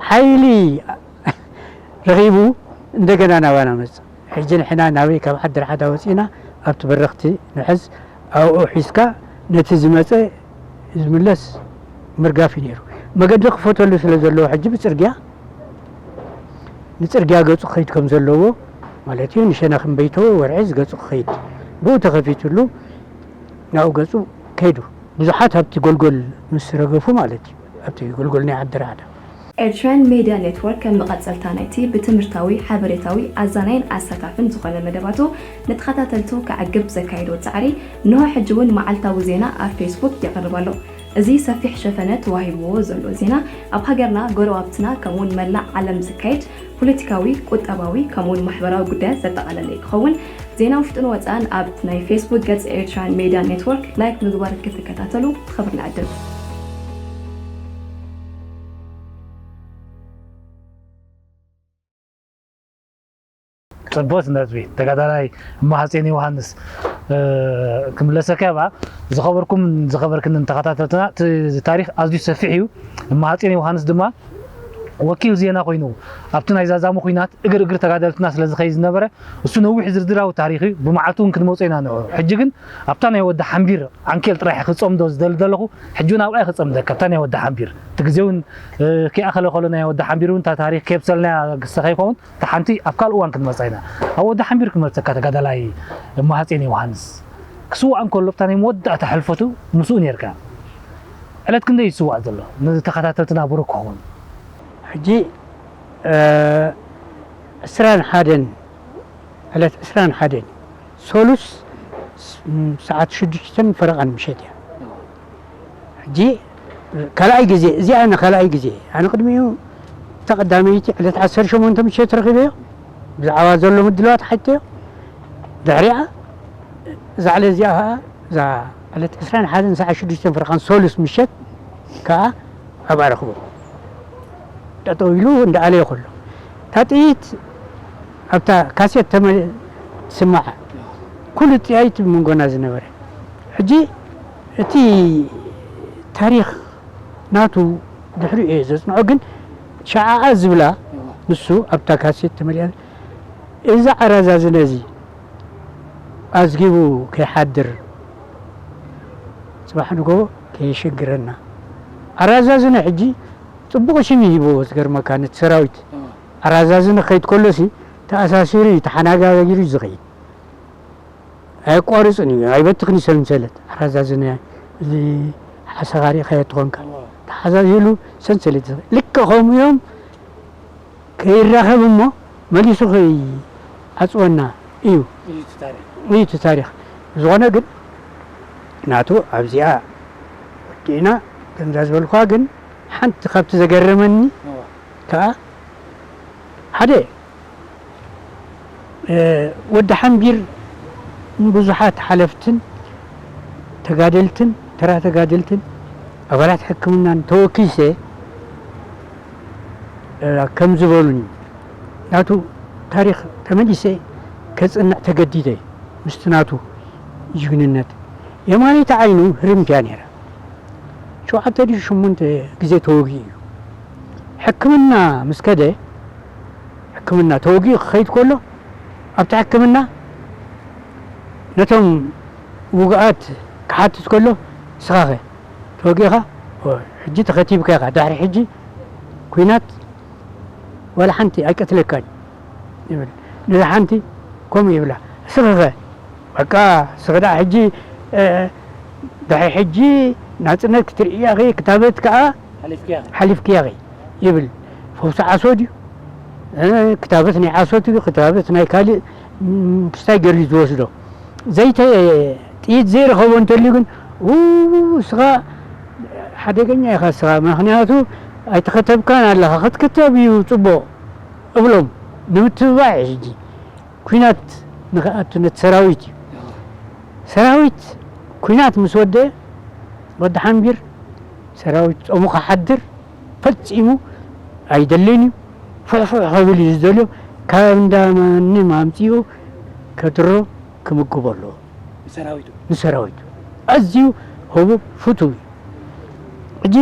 ሓይሊ ረኺቡ እንደገና ናባና መጽእ። ሕጂ ንሕና ናበይ ካብ ዓዲ ርሓዳ ወጺእና ኣብቲ በረኽቲ ንሕዝ፣ ኣብኡ ሒዝካ ነቲ ዝመጸ ዝምለስ ምርጋፍ እዩ ነይሩ። መገዲ ክፈተሉ ስለ ዘለዎ ሕጂ ብጽርግያ፣ ንጽርግያ ገጹ ክኸይድ ከም ዘለዎ ማለት እዩ። ንሸነኽ እምበይቶ ወርዒ ዝገጹ ክኸይድ ብኡ ተኸፊትሉ ናብኡ ገጹ ከይዱ። ብዙሓት ኣብቲ ጎልጎል ምስ ረገፉ ማለት እዩ፣ ኣብቲ ጎልጎል ናይ ዓዲ ርሓዳ። ኤርትራን ሜድያ ኔትወርክ ከም መቐጸልታ ናይቲ ብትምህርታዊ፣ ሓበሬታዊ፣ ኣዛናይን ኣሳታፍን ዝኾነ መደባቱ ንተኸታተልቱ ከዕግብ ዘካየዶ ጻዕሪ፣ እንሆ ሕጂ እውን መዓልታዊ ዜና ኣብ ፌስቡክ የቕርብ ኣሎ። እዚ ሰፊሕ ሸፈነ ተዋሂብዎ ዘሎ ዜና፣ ኣብ ሃገርና፣ ጎረባብትና፣ ከምኡውን መላእ ዓለም ዝካየድ ፖለቲካዊ፣ ቁጠባዊ፣ ከምኡውን ማሕበራዊ ጉዳያት ዘጠቓለለ ክኸውን፣ ዜና ውሽጥን ወጻእን ኣብ ናይ ፌስቡክ ገጽ ኤርትራን ሜድያ ኔትወርክ ላይክ ምግባር ክትከታተሉ ብኽብሪ ንዕድም። ጽቡቕ ነጥቢ። ተጋዳላይ እማሃጼን ዮሃንስ፣ እ፣ ክምለሰካ እባ፣ ዝኸበርኩም ዝኸበርክንን ተኸታተልትና፣ እቲ ታሪኽ ኣዝዩ ሰፊሕ እዩ። እማሃጼን ዮሃንስ ድማ ወኪል ዜና ኮይኑ ኣብቲ ናይ ዛዛሙ ኲናት እግር እግር ተጋደልትና ስለ ዝኸይድ ዝነበረ፣ እሱ ነዊሕ ዝርዝራዊ ታሪኽ እዩ። ብመዓልቱ እውን ክንመጾ ኢና ንዑ። ሕጂ ግን ኣብታ ናይ ወዲ ሓምቢር ዓንኬል ጥራሕ ክጸምዶ ዝደሊ ዘለኹ፣ ሕጂ እውን ኣብኣ ክጸምደካ፣ ኣብታ ናይ ወዲ ሓምቢር። እቲ ግዜ እውን፣ እ፣ ከይኣኸለ ከሎ ናይ ወዲ ሓምቢር እውን እታ ታሪኽ ከየብሰልናያ ግሰ ከይከውን፣ እታ ሓንቲ ኣብ ካልእ እዋን ክንመጻ ኢና። ኣብ ወዲ ሓምቢር ክመልሰካ ተጋዳላይ እማሃጼን ዮሃንስ። ክስዋእ እንከሎ ኣብታ ናይ መወዳእታ ሕልፈቱ ምስኡ ኔርካ። ዕለት ክንደይ ይስዋእ ዘሎ? ንተኸታተልትና ብሩክ ክኸውን። ሕጂ፣ እ፣ ዕስራን ሓደን፣ ዕለት ዕስራን ሓደን ሶሉስ ስ-፣ ም፣ ሰዓት ሽዱሽተን ፈረቓን ምሸት እያ። ሕጂ ካልኣይ ግዜ፣ እዚኣ ን ካልኣይ ግዜ፣ ኣነ ቅድሚኡ እታ ቀዳመይቲ ዕለት ዓሰርተ ሸሞንተ ምሸት ረኺበዮ፣ ብዛዕባ ዘሎ ምድላዋት ሓቲተዮ። ድሕሪኣ እዛ ዕለት እዚኣ ኸዓ፣ እዛ ዕለት ዕስራን ሓደን ሰዓት ሽዱሽተን ፈረቓን ሶሉስ ምሸት ከዓ ኣብኣ ረኽቦ። ጠጠው ኢሉ እንዳኣለየ ከሎ፣ እታ ጥይት ኣብታ ካሴት ተመ-፣ ትስማዕ። ኩሉ ጥያይት መንጎና ዝነበረ። ሕጂ እቲ ታሪኽ ናቱ ድሕሪኡ እየ ዘጽንዖ፣ ግን ሸዓኣ ዝብላ ንሱ ኣብታ ካሴት ተመሊኣ፣ እዚ ዓራዛዝነ እዚ ኣዝጊቡ ከይሓድር፣ ጽባሕ ንጎ ከየሸግረና። ዓራዛዝነ ሕጂ ጽቡቕ ሽም ይሂብዎ፣ ዝገርመካ፣ ነቲ ሰራዊት። ዓራዛዝነ ክኸይድ ከሎሲ ተኣሳሲሩ እዩ፣ ተሓናጋጊሩ እዩ ዝኸይድ። ኣየቋርጽን እዩ፣ ኣይበትኽን እዩ ሰንሰለት። ዓራዛዝነ፣ እዚ ሓሰኻሪእካዮ ትኾንካ። ተሓዛዚሉ ሰንሰለት ይኸይድ። ልክዕ ከምኡ እዮም። ከይራኸብ እሞ መሊሱ ከይዓጽወና እዩ። እዩ እቲ ታሪኽ። እዩ እቲ ታሪኽ። ዝኾነ ግን ናቱ ኣብዚኣ ወዲእና፣ ከምዛ ዝበልኳ ግን ሓንቲ ካብቲ ዘገረመኒ እዋ። ከኣ ሓደ፣ እ፣ ወዲ ሓምቢር ንብዙሓት ሓለፍትን ተጋደልትን፣ ተራ ተጋደልትን ኣባላት ሕክምናን ተወኪሰ፣ እ፣ ከም ዝበሉኒ፣ ናቱ ታሪኽ ተመሊሰ ከጽንዕ ተገዲደ። ምስቲ ናቱ ጅግንነት፣ የማነይቲ ዓይኑ ህርምት እያ ነይራ። ሸውዓተ ድዩ ሸሞንተ ግዜ ተወጊኡ እዩ። ሕክምና ምስ ከደ፣ ሕክምና ተወጊኡ ክኸይድ ከሎ፣ ኣብቲ ሕክምና ነቶም ውጉኣት ክሓትት ከሎ፣ "ንስኻኸ ተወጊእኻ? ኦ፣ ሕጂ ተኸቲብካ ኢኻ፣ ድሕሪ ሕጂ ኲናት ዋላ ሓንቲ ኣይቀትለካን" ይብል። ነዛ ሓንቲ ከምኡ ይብላ፣ "እስኺኸ?" በቃ፣ እስኺ ደኣ ሕጂ፣ እ፣ ድሕሪ ሕጂ ናጽነት ክትርእያ ኢኺ፣ ክታበት ከኣ ሓሊፍክያ። ሓሊፍክያ ኢኺ ይብል። ፈውሲ ዓሶ ድዩ? እ፣ ክታበት ናይ ዓሶ ድዩ? ክታበት ናይ ካልእ፣ ም፣ ክስታይ ገይሩ እዩ ዝወስዶ። ዘይተ-፣ ጥይት ዘይረኸቦ እንተልዩ ግን፣ "ው፣ እስኻ ሓደገኛ ኢኻ እስኻ፣ ምኽንያቱ ኣይተኸተብካን ኣለኻ፣ ክትክተብ እዩ ጽቡቕ" እብሎም። ንምትብባዕ እዩ ሕጂ። ኲናት ንኽኣቱ ነቲ ሰራዊት እዩ። ሰራዊት ኲናት ምስ ወደአ፣ ወዲ ሓምቢር ሰራዊት ጾሙ ክሓድር ፈጺሙ ኣይደልን እዩ። ፍሕፍሕ ክብል እዩ ዝደልዮ። ካብ እንዳ ማንም ኣምጺኡ ከድሮ ክምግቦ ኣለዎ። ንሰራዊቱ። ንሰራዊቱ። ኣዝዩ ህቡብ ፍቱው እዩ። ሕጂ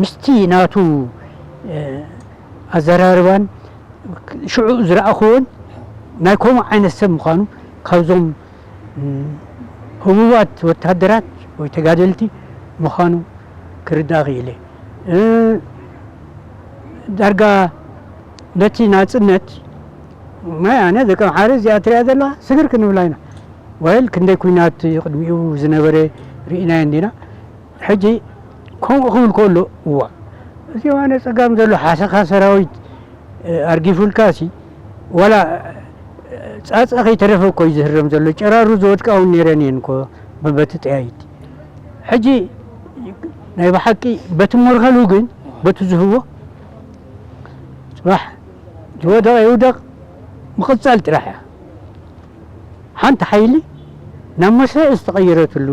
ምስቲ ናቱ፣ እ፣ ኣዘራርባን ሽዑ ዝረኣኽዎን ናይ ከምኡ ዓይነት ሰብ ምዃኑ፣ ካብዞም፣ ም፣ ህቡባት ወታደራት ወይ ተጋደልቲ ምዃኑ ክርዳእ ክኢለ። እ፣ ዳርጋ ነቲ ናጽነት፣ ማይ ኣነ ደቂ ኣምሓረ እዚኣ ትሪኣ ዘለኻ ስግር ክንብላ ኢና። ወይል ክንደይ ኲናት ቅድሚኡ ዝነበረ ርኢናዮ እንዲና። ሕጂ ከምኡ ክብል ከሎ፣ እዋ፣ እዚ የማነ ጸጋም ዘሎ ሓሰኻ ሰራዊት፣ እ፣ ኣርጊፉልካሲ፣ ዋላ፣ እ፣ ጻጸ ከይተረፈ እኮ እዩ ዝህረም ዘሎ። ጨራሩ ዝወድቃ እውን ነይረን እየን እኮ በበቲ ጠያይቲ። ሕጂ ናይ ብሓቂ በቲ ሞርኸሉ ግን፣ በቲ ዝህቦ፣ ጽባሕ ዝወደቐ ይውደቕ፣ ምቕጻል ጥራሕ እያ። ሓንቲ ሓይሊ ናብ መስርዕ ዝተቐየረትሉ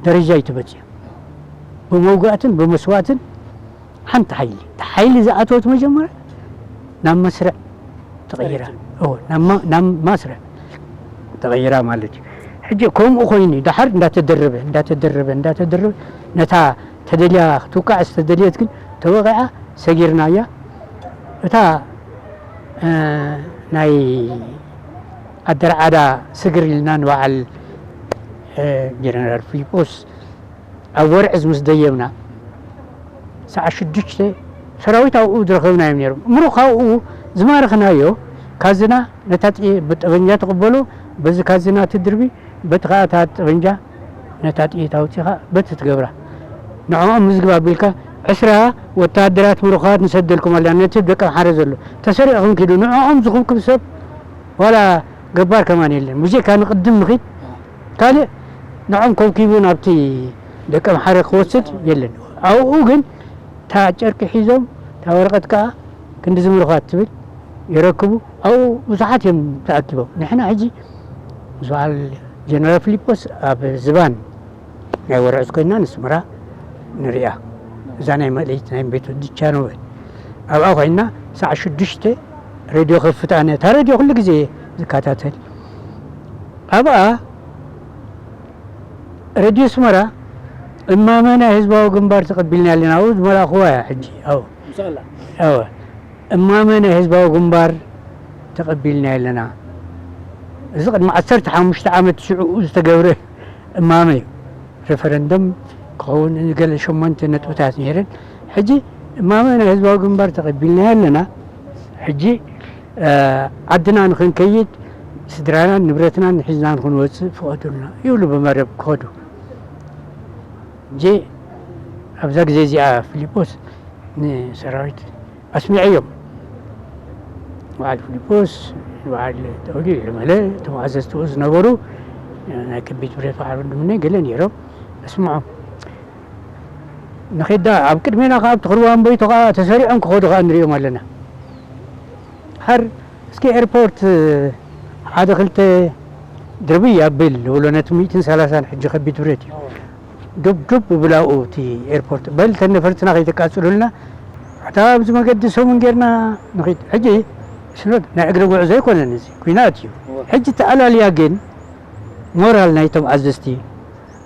ደረጃ እዩ ተበጺሑ። ብመውጋእትን ብመስዋእትን ሓንቲ ሓይሊ፣ እታ ሓይሊ ዝኣተወት መጀመርያ ናብ መስርዕ ተቐይራ። ተረዲኡ። እወ፣ ናብ ማ-፣ ናብ ማስርዕ ተቐይራ ማለት እዩ። ሕጂ ከምኡ ኮይኑ እዩ። ደሓር እንዳተደረበ፣ እንዳተደረበ፣ እንዳተደረበ ነታ ተደልያ ክትውቃዕ ዝተደልየት ግን ተወቒዓ ሰጊርናያ። እታ፣ እ፣ ናይ ኣደርዓዳ ስግር ኢልና ንበዓል፣ እ፣ ጀነራል ፊሊጶስ ኣብ ወርዕዝ ምስ ደየብና፣ ሰዓት ሽዱሽተ ሰራዊት ኣብኡ ዝረኸብና እዮም ነይሮም። ምሩኽ ኣብኡ ዝማረኽናዮ ካዝና ነታ ጥይ-፣ ብጠበንጃ ትቕበሎ፣ በዚ ካዝና ትድርቢ፣ በቲ ኸኣ እታ ጠበንጃ ነታ ጥይት ኣውጺኻ በቲ ትገብራ። ንዕኦም ምዝግብ ኣቢልካ ዕስራ ወተሃደራት ምሩኻት ንሰደልኩም ኣለና፣ ነቲ ደቂ ኣምሓረ ዘሎ። ተሰሪዕኹም ኪዱ፣ ንዕኦም ዝኹብክብ ሰብ ዋላ ገባር ከማን የለን። ብጀካ ንቕድም ንኺድ፣ ካልእ ንዕኦም ከብኪቡ ናብቲ ደቂ ኣምሓረ ክወስድ የለን። ኣብኡ ግን እታ ጨርቂ ሒዞም፣ እታ ወረቐት ከኣ ክንዲ ዝምሩኻት ትብል ይረክቡ። ኣብኡ ብዙሓት እዮም ተኣኪቦም። ንሕና ሕጂ ምስ በዓል ጀነራል ፊሊጶስ ኣብ ዝባን ናይ ወርዕዝ ኮይንና፣ ንስመራ ንሪኣ። እዛ ናይ መለይት ናይ ቤት ወዲ ቻነል ኣብኣ ኮይና ሳዕ ሽዱሽተ ሬድዮ ከፍት፣ ኣነ እታ ሬድዮ ኩሉ ግዜ ዝከታተል። ኣብኣ ሬድዮ ኣስመራ እማመ ናይ ህዝባዊ ግንባር ተቐቢልና ኣለና። ኣብኡ ዝመላእኽዋ እያ ሕጂ። ኣብኡ ምስላ። እወ። እማመ ናይ ህዝባዊ ግንባር ተቐቢልና ኣለና። እዚ ቅድሚ ዓሰርተ ሓሙሽተ ዓመት ሽዑ ዝተገብረ እማመ እዩ። ሬፈረንደም ክኸውን ገለ ሸሞንተ ነጥብታት ነይረን። ሕጂ እማመ ናይ ህዝባዊ ግንባር ተቐቢልና ኣለና። ሕጂ ዓድና ንኽንከይድ ስድራናን ንብረትናን ሒዝና ንኽንወፅእ ፍቐዱልና ይብሉ ብመረብ ክኸዱ። ሕጂ ኣብዛ ግዜ እዚኣ ፊሊጶስ ንሰራዊት ኣስሚዐዮም። በዓል ፊሊጶስ፣ በዓል ተውሊ፣ መለ፣ እቶም ኣዘዝትኡ ዝነበሩ ናይ ከቢድ ብረት በዓል ወንድምነይ ገለ ነይሮም። ኣስምዖም። ንኺዳ ኣብ ቅድሜና ከዓ ኣብቲ ክርዋ እምበይቶ ከዓ ተሰሪዖም ክኸዱ ከዓ ንሪኦም ኣለና። ሓር እስኪ ኤርፖርት ሓደ ክልተ ድርብይ ኣብል ንብሎ ነቲ ሚእትን ሰላሳን ሕጂ ከቢድ ብረት እዩ። ዱብ ዱብ ብላኡ እቲ ኤርፖርት በል ተን ነፈርትና ከይተቃጽሉልና ኣታ ኣብዚ መገዲ ሰሙን ጌርና ንኺድ። ሕጂ ስኖት ናይ እግሪ ጉዕዞ ኣይኮነን፣ እዚ ኩናት እዩ። ሕጂ ተኣላልያ ግን ሞራል ናይቶም ኣዘዝቲ፣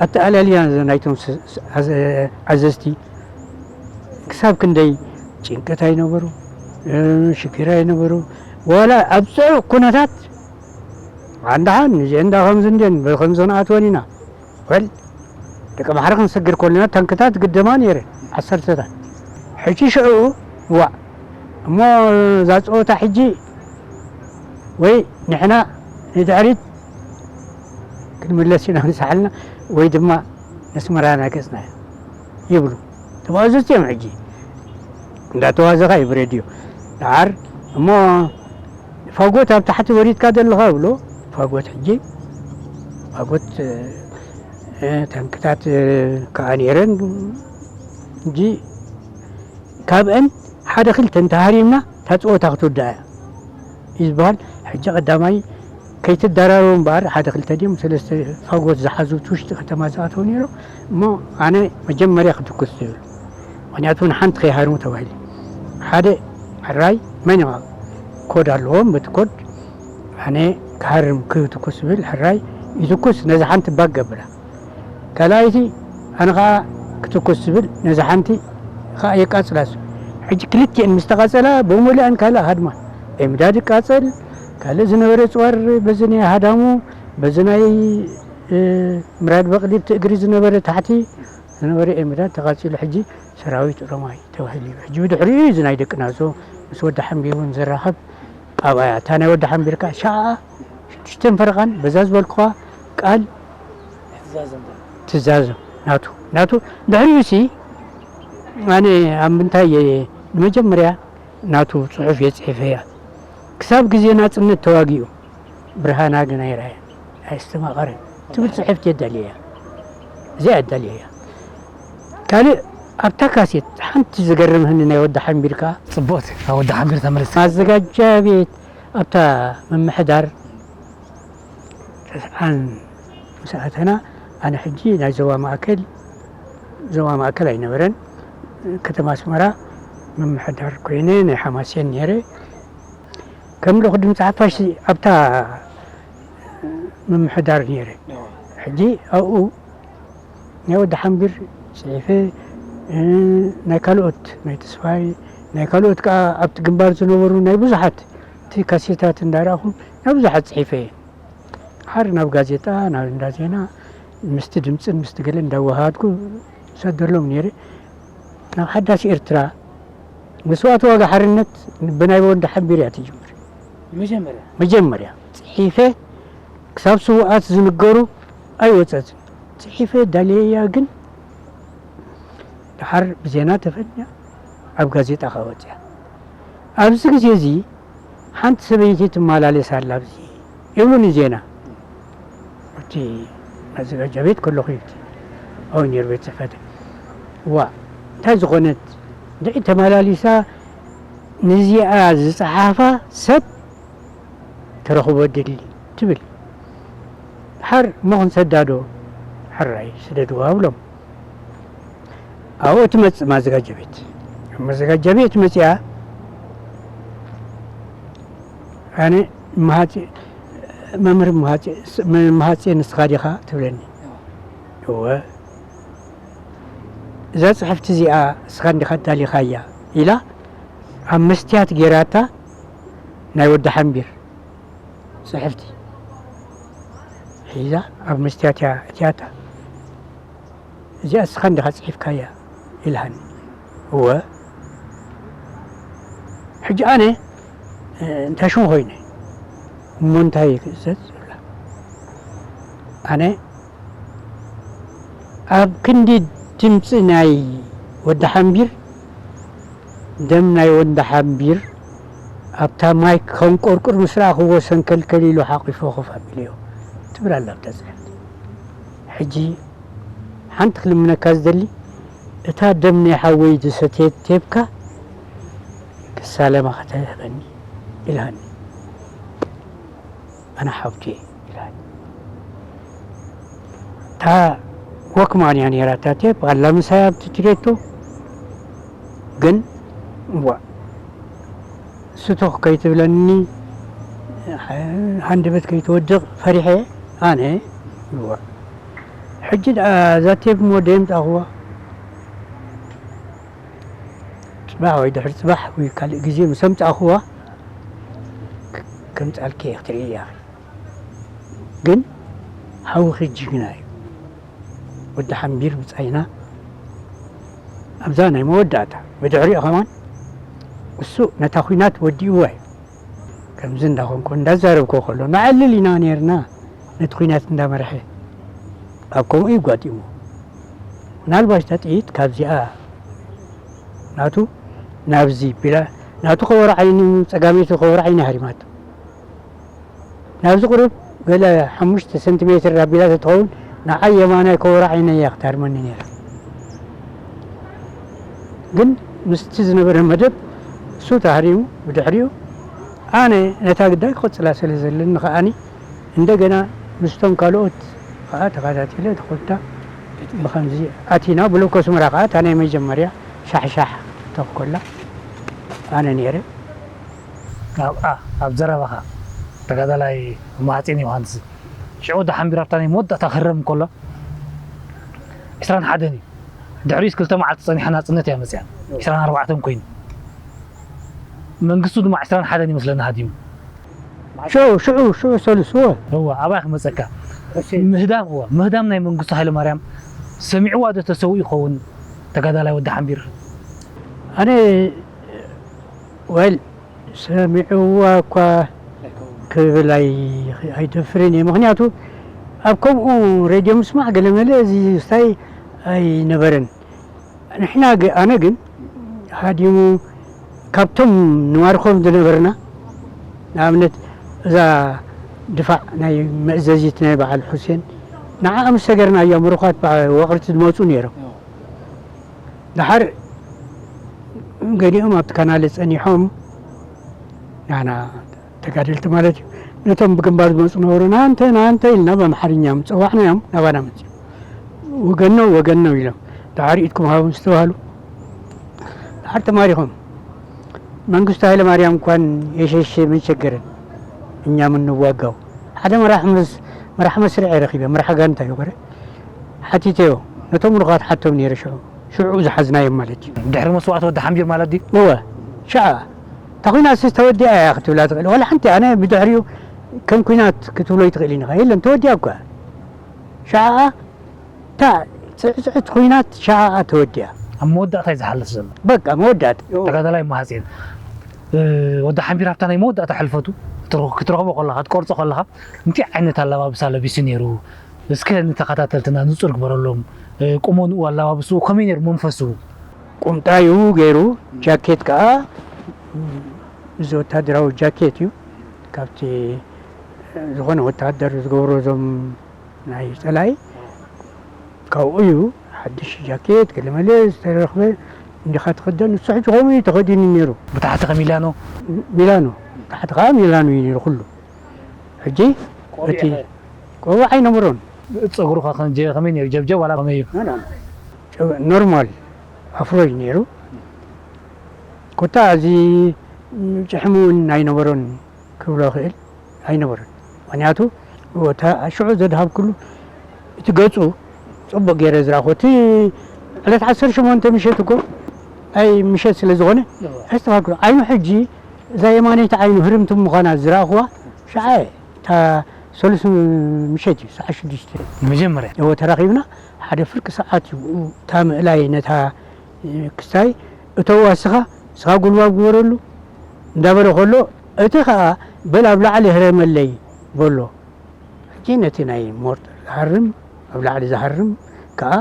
ኣተኣላልያ ናይቶም ስ- ስ- ኣዘ- ኣዘዝቲ ክሳብ ክንደይ ጭንቀት ኣይነበሩ፣ ሽግር ኣይነበሩ። ዋላ ኣብ ጽዑቕ ኩነታት ኣንድሓን እዚአን እንዳ ከምዚ እንድየን ብከምዞን ኣትወን ኢና። ወል ደቂ ባሕሪ ክንስግር ከለና ታንክታት ግደማ ነይረ ዓሰርተታት። ሕጂ ሽዑ ዋእ እሞ እዛ ጸወታ ሕጂ ወይ ንሕና ንድሕሪት ክንምለስ ኢና ምስ ሓልና ወይ ድማ ነስመራ ናገጽና ይብሉ። ተባዘዝቲ እዮም ሕጂ እንዳተዋዘኻ እዩ ብሬድዮ። ደሓር እሞ ፋጎት ኣብ ታሕቲ ወሪድካ ዘለኻ ብሎ ፋጎት ሕጂ ፋጎት ታንክታት ከዓ ነይረን እንጂ ካብአን ሓደ ክልተ እንተሃሪምና እታ ፀወታ ክትውዳእ እያ እዩ ዝበሃል። ሕጂ ቀዳማይ ከይትደራረቡ እምበኣር ሓደ ክልተ ድዮም ሰለስተ ፋጎት ዝሓዙ እቲ ውሽጢ ከተማ ዝኣተው ነይሮም እሞ ኣነ መጀመርያ ክትኩስ ዝብል ምክንያቱ ንሓንቲ ከይሃርሙ ተባሂሉ ሓደ ሕራይ መን ኮድ ኣለዎም በቲ ኮድ ኣነ ክሃርም ክትኩስ ዝብል ሕራይ ይትኩስ ነዚ ሓንቲ ባግ ገብራ ካልኣይቲ ኣነ ከዓ ክትኩስ ዝብል ነዚ ሓንቲ ከዓ የቃፅላ ዝብል ሕጂ ክልቲኤን ምስ ተቃፀላ ብሙሉአን ካልእ ሃድማ ኤምዳድ ይቃፀል ካልእ ዝነበረ ፅዋር በዚ ናይ ሃዳሙ በዚ ናይ ምራድ በቕሊ ብቲ እግሪ ዝነበረ ታሕቲ ዝነበረ ኤምዳድ ተቃፂሉ ሕጂ ሰራዊት ኦሮማይ ተባሂሉ እዩ ሕጂ ብድሕሪኡ እዩ እዚ ናይ ደቂ ናዞ ምስ ወዲ ሓምቢ እውን ዘራኸብ ኣብኣያ እታ ናይ ወዲ ሓምቢር ከዓ ሻዓ ሽዱሽተን ፈረቓን በዛ ዝበልኩኻ ቃል ትዛዘም ናቱ ናቱ ድሕሪኡ ሲ ኣነ ኣብ ምንታይ እየ ንመጀመርያ ናቱ ፅሑፍ እየ ፅሒፈያ ክሳብ ግዜ ናፅነት ተዋጊኡ ብርሃና ግን ኣይረኣየን ኣይስተማቐረን ትብል ፅሕፍቲ የዳልየያ እዚኣ የዳልየያ ካልእ ኣብታ ካሴት ሓንቲ ዝገርምህኒ ናይ ወዲ ሓምቢር ከዓ ፅቡቕቲ ካብ ወዲ ሓምቢር ተመልስ ማዘጋጃ ቤት ኣብታ ምምሕዳር ተስዓን ምስ ኣተና ኣነ ሕጂ ናይ ዞባ ማእከል ዞባ ማእከል ኣይነበረን ከተማ ኣስመራ ምምሕዳር ኮይነ ናይ ሓማሴን ነይረ ከም ልኡኽ ድምፂ ሓፋሽ ኣብታ ምምሕዳር ነይረ ሕጂ ኣብኡ ናይ ወዲ ሓምቢር ፅሒፈ ናይ ካልኦት ናይ ተስፋይ ናይ ካልኦት ከዓ ኣብቲ ግንባር ዝነበሩ ናይ ብዙሓት እቲ ካሴታት እንዳረኣኹም ናይ ብዙሓት ፅሒፈ እየ ሓር ናብ ጋዜጣ ናብ እንዳ ዜና ምስቲ ድምፅን ምስቲ ገለ እንዳወሃድኩ ሰደሎም ነይረ ናብ ሓዳስ ኤርትራ መስዋእቲ ዋጋ ሓርነት ብናይ ወዲ ሓምቢር እያ ትጅምር መጀመርያ መጀመርያ ፅሒፈ ክሳብ ስውኣት ዝንገሩ ኣይወፀትን ፅሒፈ ዳልየያ ግን ደሓር ብዜና ተፈንያ ኣብ ጋዜጣ ከወፅያ ኣብዚ ግዜ እዚ ሓንቲ ሰበይቲ ትመላለስ ኣላ ኣብዚ ይብሉኒ ዜና እቲ መዘጋጃ ቤት ከለኹ ይብቲ ኣው ነይሩ ቤት ፅሕፈት ዋ እንታይ ዝኾነት ድዒ ተመላሊሳ ንዚኣ ዝፀሓፋ ሰብ ተረኽቦ ድሊ ትብል ሓር እሞ ክንሰዳዶ ሕራይ ስደድዋ ብሎም ኣብኡ ትመጽእ ማዘጋጃ ቤት። ኣብ ማዘጋጃ ቤት መጺኣ፣ ኣነ መሃጺ-፣ መምህር መሃጺ-፣ ስ-፣ መ-፣ መሃጺ ንስኻ ዲኻ ትብለኒ። እወ። እዛ ጽሕፍቲ እዚኣ ንስኻ እንዲኻ ኣዳሊኻያ ኢላ ኣብ መስትያት ጌራታ ናይ ወዲ ሓምቢር ጽሕፍቲ ሒዛ ኣብ መስትያት እያ እትያታ። እዚኣ ንስኻ እንዲኻ ጽሒፍካያ ኢልሃኒ። እወ። ሕጂ ኣነ፣ እ፣ እንታይ ሽም ኮይነ እሞ እንታይ ክእዘዝ ዝብላ? ኣነ ኣብ ክንዲ ድምፂ ናይ ወዲ ሓምቢር፣ ደም ናይ ወዲ ሓምቢር ኣብታ ማይክ ከንቆርቁር ምስ ረኣኽዎ ሰንከልከል ኢሉ ሓቂፎ ኮፍ ኣቢለዮ ትብል ኣላ ኣብታ ጽሕፍቲ። ሕጂ ሓንቲ ክልምነካ ዝደሊ፣ እታ ደም ናይ ሓወይ ዝሰተየት ቴፕካ ክሳለማ ከተህበኒ ኢልሃኒ። ኣነ ሓውቲ እየ ኢልሃኒ። እታ ወክማን እያ ነይራ እታ ቴፕ፣ ኣላ ምሳይ ኣብቲ ትሬቶ። ግን እዋ፣ ስቱኽ ከይትብለኒ፣ ሃንደበት ከይትወድቕ ፈሪሐ ኣነ። እዋ። ሕጂ ደኣ እዛ ቴፕ እሞ ደየምጻእኽዋ። ጽባሕ ወይ ድሕሪ ጽባሕ ወይ ካልእ ግዜ ምስ ኣምጻእኽዋ፣ ክ-፣ ከምጻልኪ እየ ክትርኢ ኢኺ። ግን ሓውኺ ጅግና እዩ። ወዲ ሓምቢር ብጻይና ኣብዛ ናይ መወዳእታ፣ ብድሕሪኡ ከማን እሱ ነታ ኲናት ወዲእዋ እዩ። ከምዚ እንዳኾንኩ እንዳዛረብኩ ከሎ፣ ነዕልል ኢና ኔርና፣ ነቲ ኲናት እንዳመርሐ ኣብ ከምኡ እዩ ጓጢሙ። ምናልባሽ እታ ጥይት ካብዚኣ ናቱ ናብዚ ቢላ፣ ናቱ ከበሮ ዓይኒ፣ ጸጋመይቲ ከበሮ ዓይኒ ሃሪማቶ። ናብዚ ቁሩብ ገለ ሓሙሽተ ሰንቲሜትር ኣቢላ ተትኸውን፣ ንዓይ የማናይ ከበሮ ዓይነይ እያ ክትሃርመኒ ነይራ። ግን ምስቲ ዝነበረ መደብ እሱ ተሃሪሙ፣ ብድሕሪኡ ኣነ ነታ ግዳይ ክቕጽላ ስለ ዘለኒ ከኣኒ፣ እንደገና ምስቶም ካልኦት ከኣ ተኸታቲለ፣ ተኾታ ብኸምዚ ኣቲና። ብሎኮ ኣስመራ ከኣ እታ ናይ መጀመርያ ሻሕሻሕ ተኽኮላ ኣነ ነይረ። ኣብ፣ ኣ፣ ኣብ ዘረባኻ ተጋዳላይ ማህጼን ዮሃንስ፣ ሽዑ ደሓን ቢራ ኣብታ ናይ መወዳእታ ክህረም እንከሎ፣ ዕስራን ሓደን እዩ። ድሕሪኡስ ክልተ መዓልቲ ጸኒሓ ናጽነት እያ መጺኣ። ዕስራን ኣርባዕተን ኮይኑ። መንግስቱ ድማ ዕስራን ሓደን ይመስለኒ ሃዲሙ። ሽዑ፣ ሽዑ፣ ሽዑ ሰሉስ፣ እወ። እወ፣ ኣባይ ክመጸካ። እሺ። ምህዳም፣ እወ፣ ምህዳም ናይ መንግስቱ ሃይለማርያም ሰሚዕዋ ዶ ተሰዊኡ ይኸውን ተጋዳላይ ወዲ ሓምቢር? ኣነ፣ ወል፣ ሰሚዕዋ እኳ ክብል ኣይ-፣ ኣይደፍርን እየ። ምኽንያቱ ኣብ ከምኡ ሬድዮ ምስማዕ ገለመለ እዚ ስታይ ኣይነበረን። ንሕና ግ-፣ ኣነ ግን ሃዲሙ ካብቶም ንማርኾም ዝነበርና፣ ንኣብነት እዛ ድፋዕ ናይ መእዘዚት ናይ በዓል ሑሴን፣ ንዓ ምስ ሰገርና እዮም ርዃት በዓ-፣ ወቕርቲ ዝመጹ ነይሮም። ደሓር ገሊኦም ኣብቲ ካናለ ጸኒሖም፣ ናና ተጋደልቲ ማለት እዩ፣ ነቶም ብግንባር ዝመጹ ነበሩ፣ "ናንተ፣ ናንተ" ኢልና ብኣምሓርኛ ምስ ጸዋዕናዮም፣ ናባና መጺኦም። "ወገን ነው፣ ወገን ነው" ኢሎም፣ "ደሓር ኢድኩም ሃቡ" ምስ ተባህሉ፣ ደሓር ተማሪኾም። መንግስቱ ሃይለማርያም እንኳን የሸሸ ምን ቸገረን፣ እኛ ምንዋጋው። ሓደ መራሕ መስ-፣ መራሕ መስርዕ ረኺበ፣ መራሕ ጋንታ እዩ፣ ኮረ። ሓቲተዮ፣ ነቶም ምሩኻት ሓቶም ነይረ ሽዑ። ሽዑ ዝሓዝናዮም ማለት እዩ። ድሕሪ መስዋእቲ ወዲ ሓምቢር ማለት ድዩ? እወ። ሽዓ፣ እታ ኲናትስ ተወዲኣ እያ ክትብላ ትኽእል። ዋላ ሓንቲ ኣነ ብድሕሪኡ ከም ኲናት ክትብሎ ይትኽእል ኢኻ። የለን፣ ተወዲኣ እኳ። ሽዓ፣ እታ ጽዕጽዕቲ ኲናት ሽዓ ተወዲኣ። ኣብ መወዳእታ እዩ ዝሓልፍ ዘሎ። በቃ፣ መወዳእታ። ተጋዳላይ ማህጼን፣ እ፣ ወዲ ሓምቢር ኣብታ ናይ መወዳእታ ሕልፈቱ ክትረ-፣ ክትረኽቦ ከለኻ፣ ክትቆርጾ ከለኻ፣ እንታይ ዓይነት ኣለባብሳ ለቢሱ ነይሩ? እስከ ንተኸታተልትና ንጹር ግበረሎም። እ፣ ቁመንኡ፣ ኣለባብስኡ ከመይ ነይሩ መንፈሱ? ቁምጣ እዩ ገይሩ፣ ጃኬት ከኣ፣ እዚ ወታደራዊ ጃኬት እዩ። ካብቲ ዝኾነ ወታደር ዝገብሮ እዞም ናይ ጸላኢ፣ ካብኡ እዩ ሓድሽ ጃኬት ገለመለ ዝተረኽበ እንዲኻ ትኽደን። ንሱ ሕጂ ከምኡ እዩ ተኸዲኑ ነይሩ። ብታሕቲ ከ ሚላኖ? ሚላኖ፣ ታሕቲ ከኣ ሚላኖ እዩ ነይሩ ኩሉ። ሕጂ ቆቢዕ እቲ ከ? ቆቢዕ ኣይነበሮን። ጸጉሩ ከ ከንጀ-፣ ከመይ ነይሩ? ጀብጀብ ዋላ ከመይ እዩ? ኖ፣ ኖ፣ ኖ። ጨ-፣ ኖርማል። ኣፍሮ እዩ ነይሩ። ኮታ እዚ ጭሕሚ እውን ኣይነበሮን ክብሎ ክእል ኣይነበሮን። ምክንያቱ ሽዑ ዘድሃብኩሉ እቲ ገፁ ፅቡቅ ገይረ ዝረኣኹ እቲ ዕለት ዓሰርተ ሸሞንተ ምሸት እኮ ኣይ ምሸት ስለ ዝኾነ ኣስተኻክሎ ዓይኑ ሕጂ እዛ የማነይቲ ዓይኑ ህርምቲ ምዃና ዝረኣኹዋ ሸዓ እታ ሰሉስ ምሸት እዩ ሰዓ ሽዱሽተ ንመጀመርያ እዎ ተራኺብና ሓደ ፍርቂ ሰዓት እዩ እታ ምእላይ ነታ ክስታይ እተዋ ስኻ ስኻ ጉልባብ ግበረሉ እንዳበለ ከሎ እቲ ኸዓ በል ኣብ ላዕሊ ህረመለይ በሎ። ሕጂ ነቲ ናይ ሞርተር ዝሃርም ኣብ ላዕሊ ዝሃርም ከዓ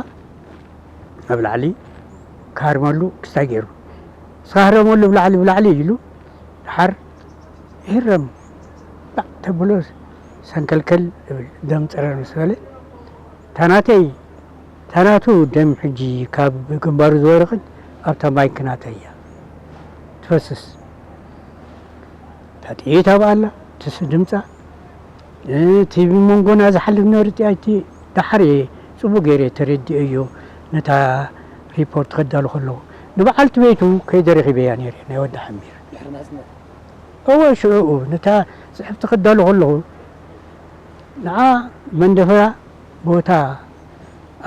ኣብ ላዕሊ ክሃርመሉ ክስታይ ገይሩ ስኻ ህረመሉ ብላዕሊ ብላዕሊ ኢሉ ድሓር ይህረም ባዕ ተብሎ ሰንከልከል ይብል ደም ፀረር ምስ በለ ታናተይ ታናቱ ደም ሕጂ ካብ ግንባሩ ዝወርቕን ኣብታ ማይክ ናተይ እያ ትፈስስ። እታ ጥይት ኣብኣ ኣላ ትስ ድምፃ እቲ ብመንጎና ዝሓልፍ ነበረ ጥያይቲ ደሓር እየ ፅቡቅ ገይረ ተረዲኦዮ ነታ ሪፖርት ከዳሉ ከለኹ ንበዓልቲ ቤቱ ከይደ ረኺበያ ነይረ ናይ ወዲ ሓሚር እወ ሽዑኡ ነታ ፅሕፍቲ ከዳሉ ከለኹ ንዓ መንደፈራ ቦታ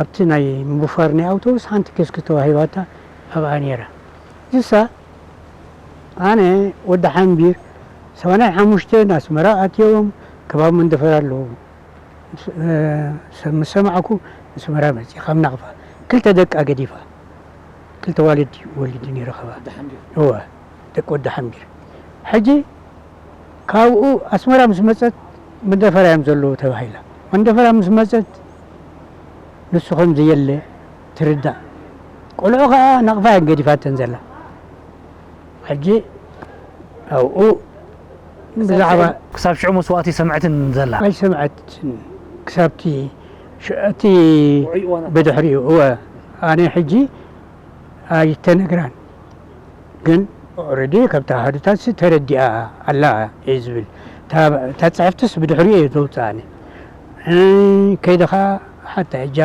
ኣብቲ ናይ ምቡፋር ናይ ኣውቶቡስ ሓንቲ ኬስክ ተዋሂባታ ኣብኣ ነይራ። ንሳ ኣነ ወዲ ሓምቢር ሰማንያን ሓሙሽተን ኣስመራ ኣትዮም ከባቢ መንደፈራ ኣለዉ ምስ ሰማዕኩ ኣስመራ መፅእ ካብ ናቕፋ ክልተ ደቃ ገዲፋ ክልተ ዋልድ ወሊዱ ነይሩ ከባ እወ ደቂ ወዲ ሓምቢር ሕጂ ካብኡ ኣስመራ ምስ መፀት መንደፈራ እዮም ዘለዉ ተባሂላ መንደፈራ ምስ መፀት ንሱ ከም ዘየለ ትርዳእ ቆልዑ ከዓ ናቕፋ እየን ገዲፋተን ዘላ ሕጂ ኣብኡ ብዛዕባ ክሳብ ሽዑ መስዋእቲ ሰምዐትን ዘላ ኣይሰምዐትን ክሳብቲ እቲ ብድሕሪኡ እወ ኣነ ሕጂ ኣይተነግራን ግን ኦረዲ ካብቲ ኣሃዱታት ተረዲኣ ኣላ እየ ዝብል እታ ፅሕፍትስ ብድሕሪኡ እየ ዘውፅኣኒ ከይደ ከዓ ሓታ እጃ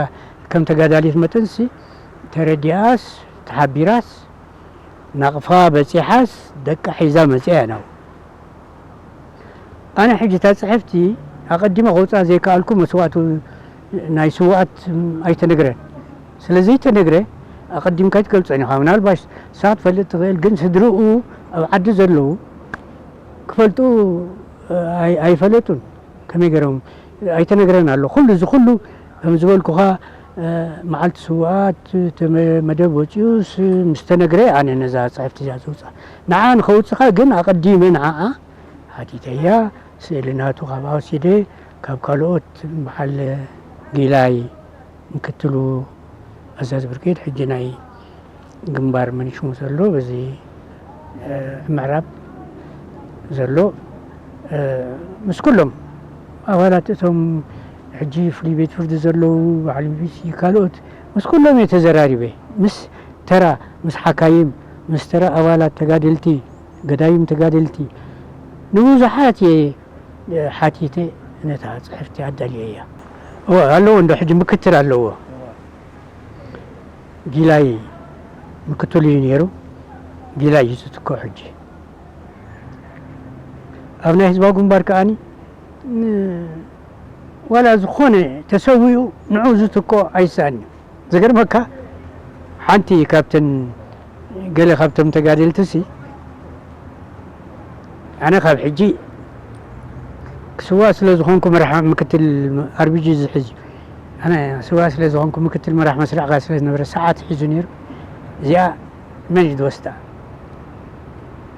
ከም ተጋዳሊት መጠንሲ ተረዲኣስ ተሓቢራስ ናቕፋ በፂሓስ ደቃ ሒዛ መፅያ እያ ናብኡ ኣነ ሕጂ እታ ፅሕፍቲ ኣቐዲመ ከውፅኣ ዘይከኣልኩ መስዋእቱ ናይ ስውኣት ኣይተነግረን ስለ ዘይተነግረ ኣቐዲምካ ኣይትገልፆን ኢኻ ምናልባሽ ንሳ ክትፈልጥ ትኽእል ግን ስድርኡ ኣብ ዓዲ ዘለዉ ክፈልጡ ኣይፈለጡን ከመይ ገይሮም ኣይተነግረን ኣሎ ኩሉ እዚ ኩሉ ከም ዝበልኩኻ መዓልቲ ስውኣት መደብ ወፂኡስ ምስ ተነግረ ኣነ ነዛ ፅሕፍቲ እዚኣ ዝውፃ ንዓ ንኸውፅኻ ግን ኣቐዲመ ንዓኣ ሓቲተያ ስእሊ ናቱ ካብኣ ወሲደ ካብ ካልኦት በዓል ጊላይ ምክትሉ ኣዛዚ ብርጌድ ሕጂ ናይ ግንባር መን ሽሙ ዘሎ በዚ ምዕራብ ዘሎ ምስ ኩሎም ኣባላት እቶም ሕጂ ፍሉይ ቤት ፍርዲ ዘለዉ በዓል ቢቢሲ ካልኦት ምስ ኩሎም እየ ተዘራሪበ ምስ ተራ ምስ ሓካይም ምስ ተራ ኣባላት ተጋደልቲ ገዳይም ተጋደልቲ ንብዙሓት እየ ሓቲተ ነታ ፅሕፍቲ ኣዳልየያ እወ ኣለዎ እንዶ ሕጂ ምክትል ኣለዎ ጊላይ ምክትሉ እዩ ነይሩ ጊላይ እዩ ዝትክኦ ሕጂ ኣብ ናይ ህዝባዊ ግንባር ከዓኒ ዋላ ዝኾነ ተሰዊኡ ንዑ ዝትክኦ ኣይሳን እዩ ዝገርመካ ሓንቲ ካብተን ገለ ካብቶም ተጋደልትሲ ኣነ ካብ ሕጂ ክስዋእ ስለ ዝኾንኩ መራሕ ምክትል ኣርቢጂ ዝሕዝ ኣነ ስዋእ ስለ ዝኾንኩ ምክትል መራሕ መስርዕካ ስለ ዝነበረ ሰዓት ሒዙ ነይሩ እዚኣ መን እዩ ዝወስዳ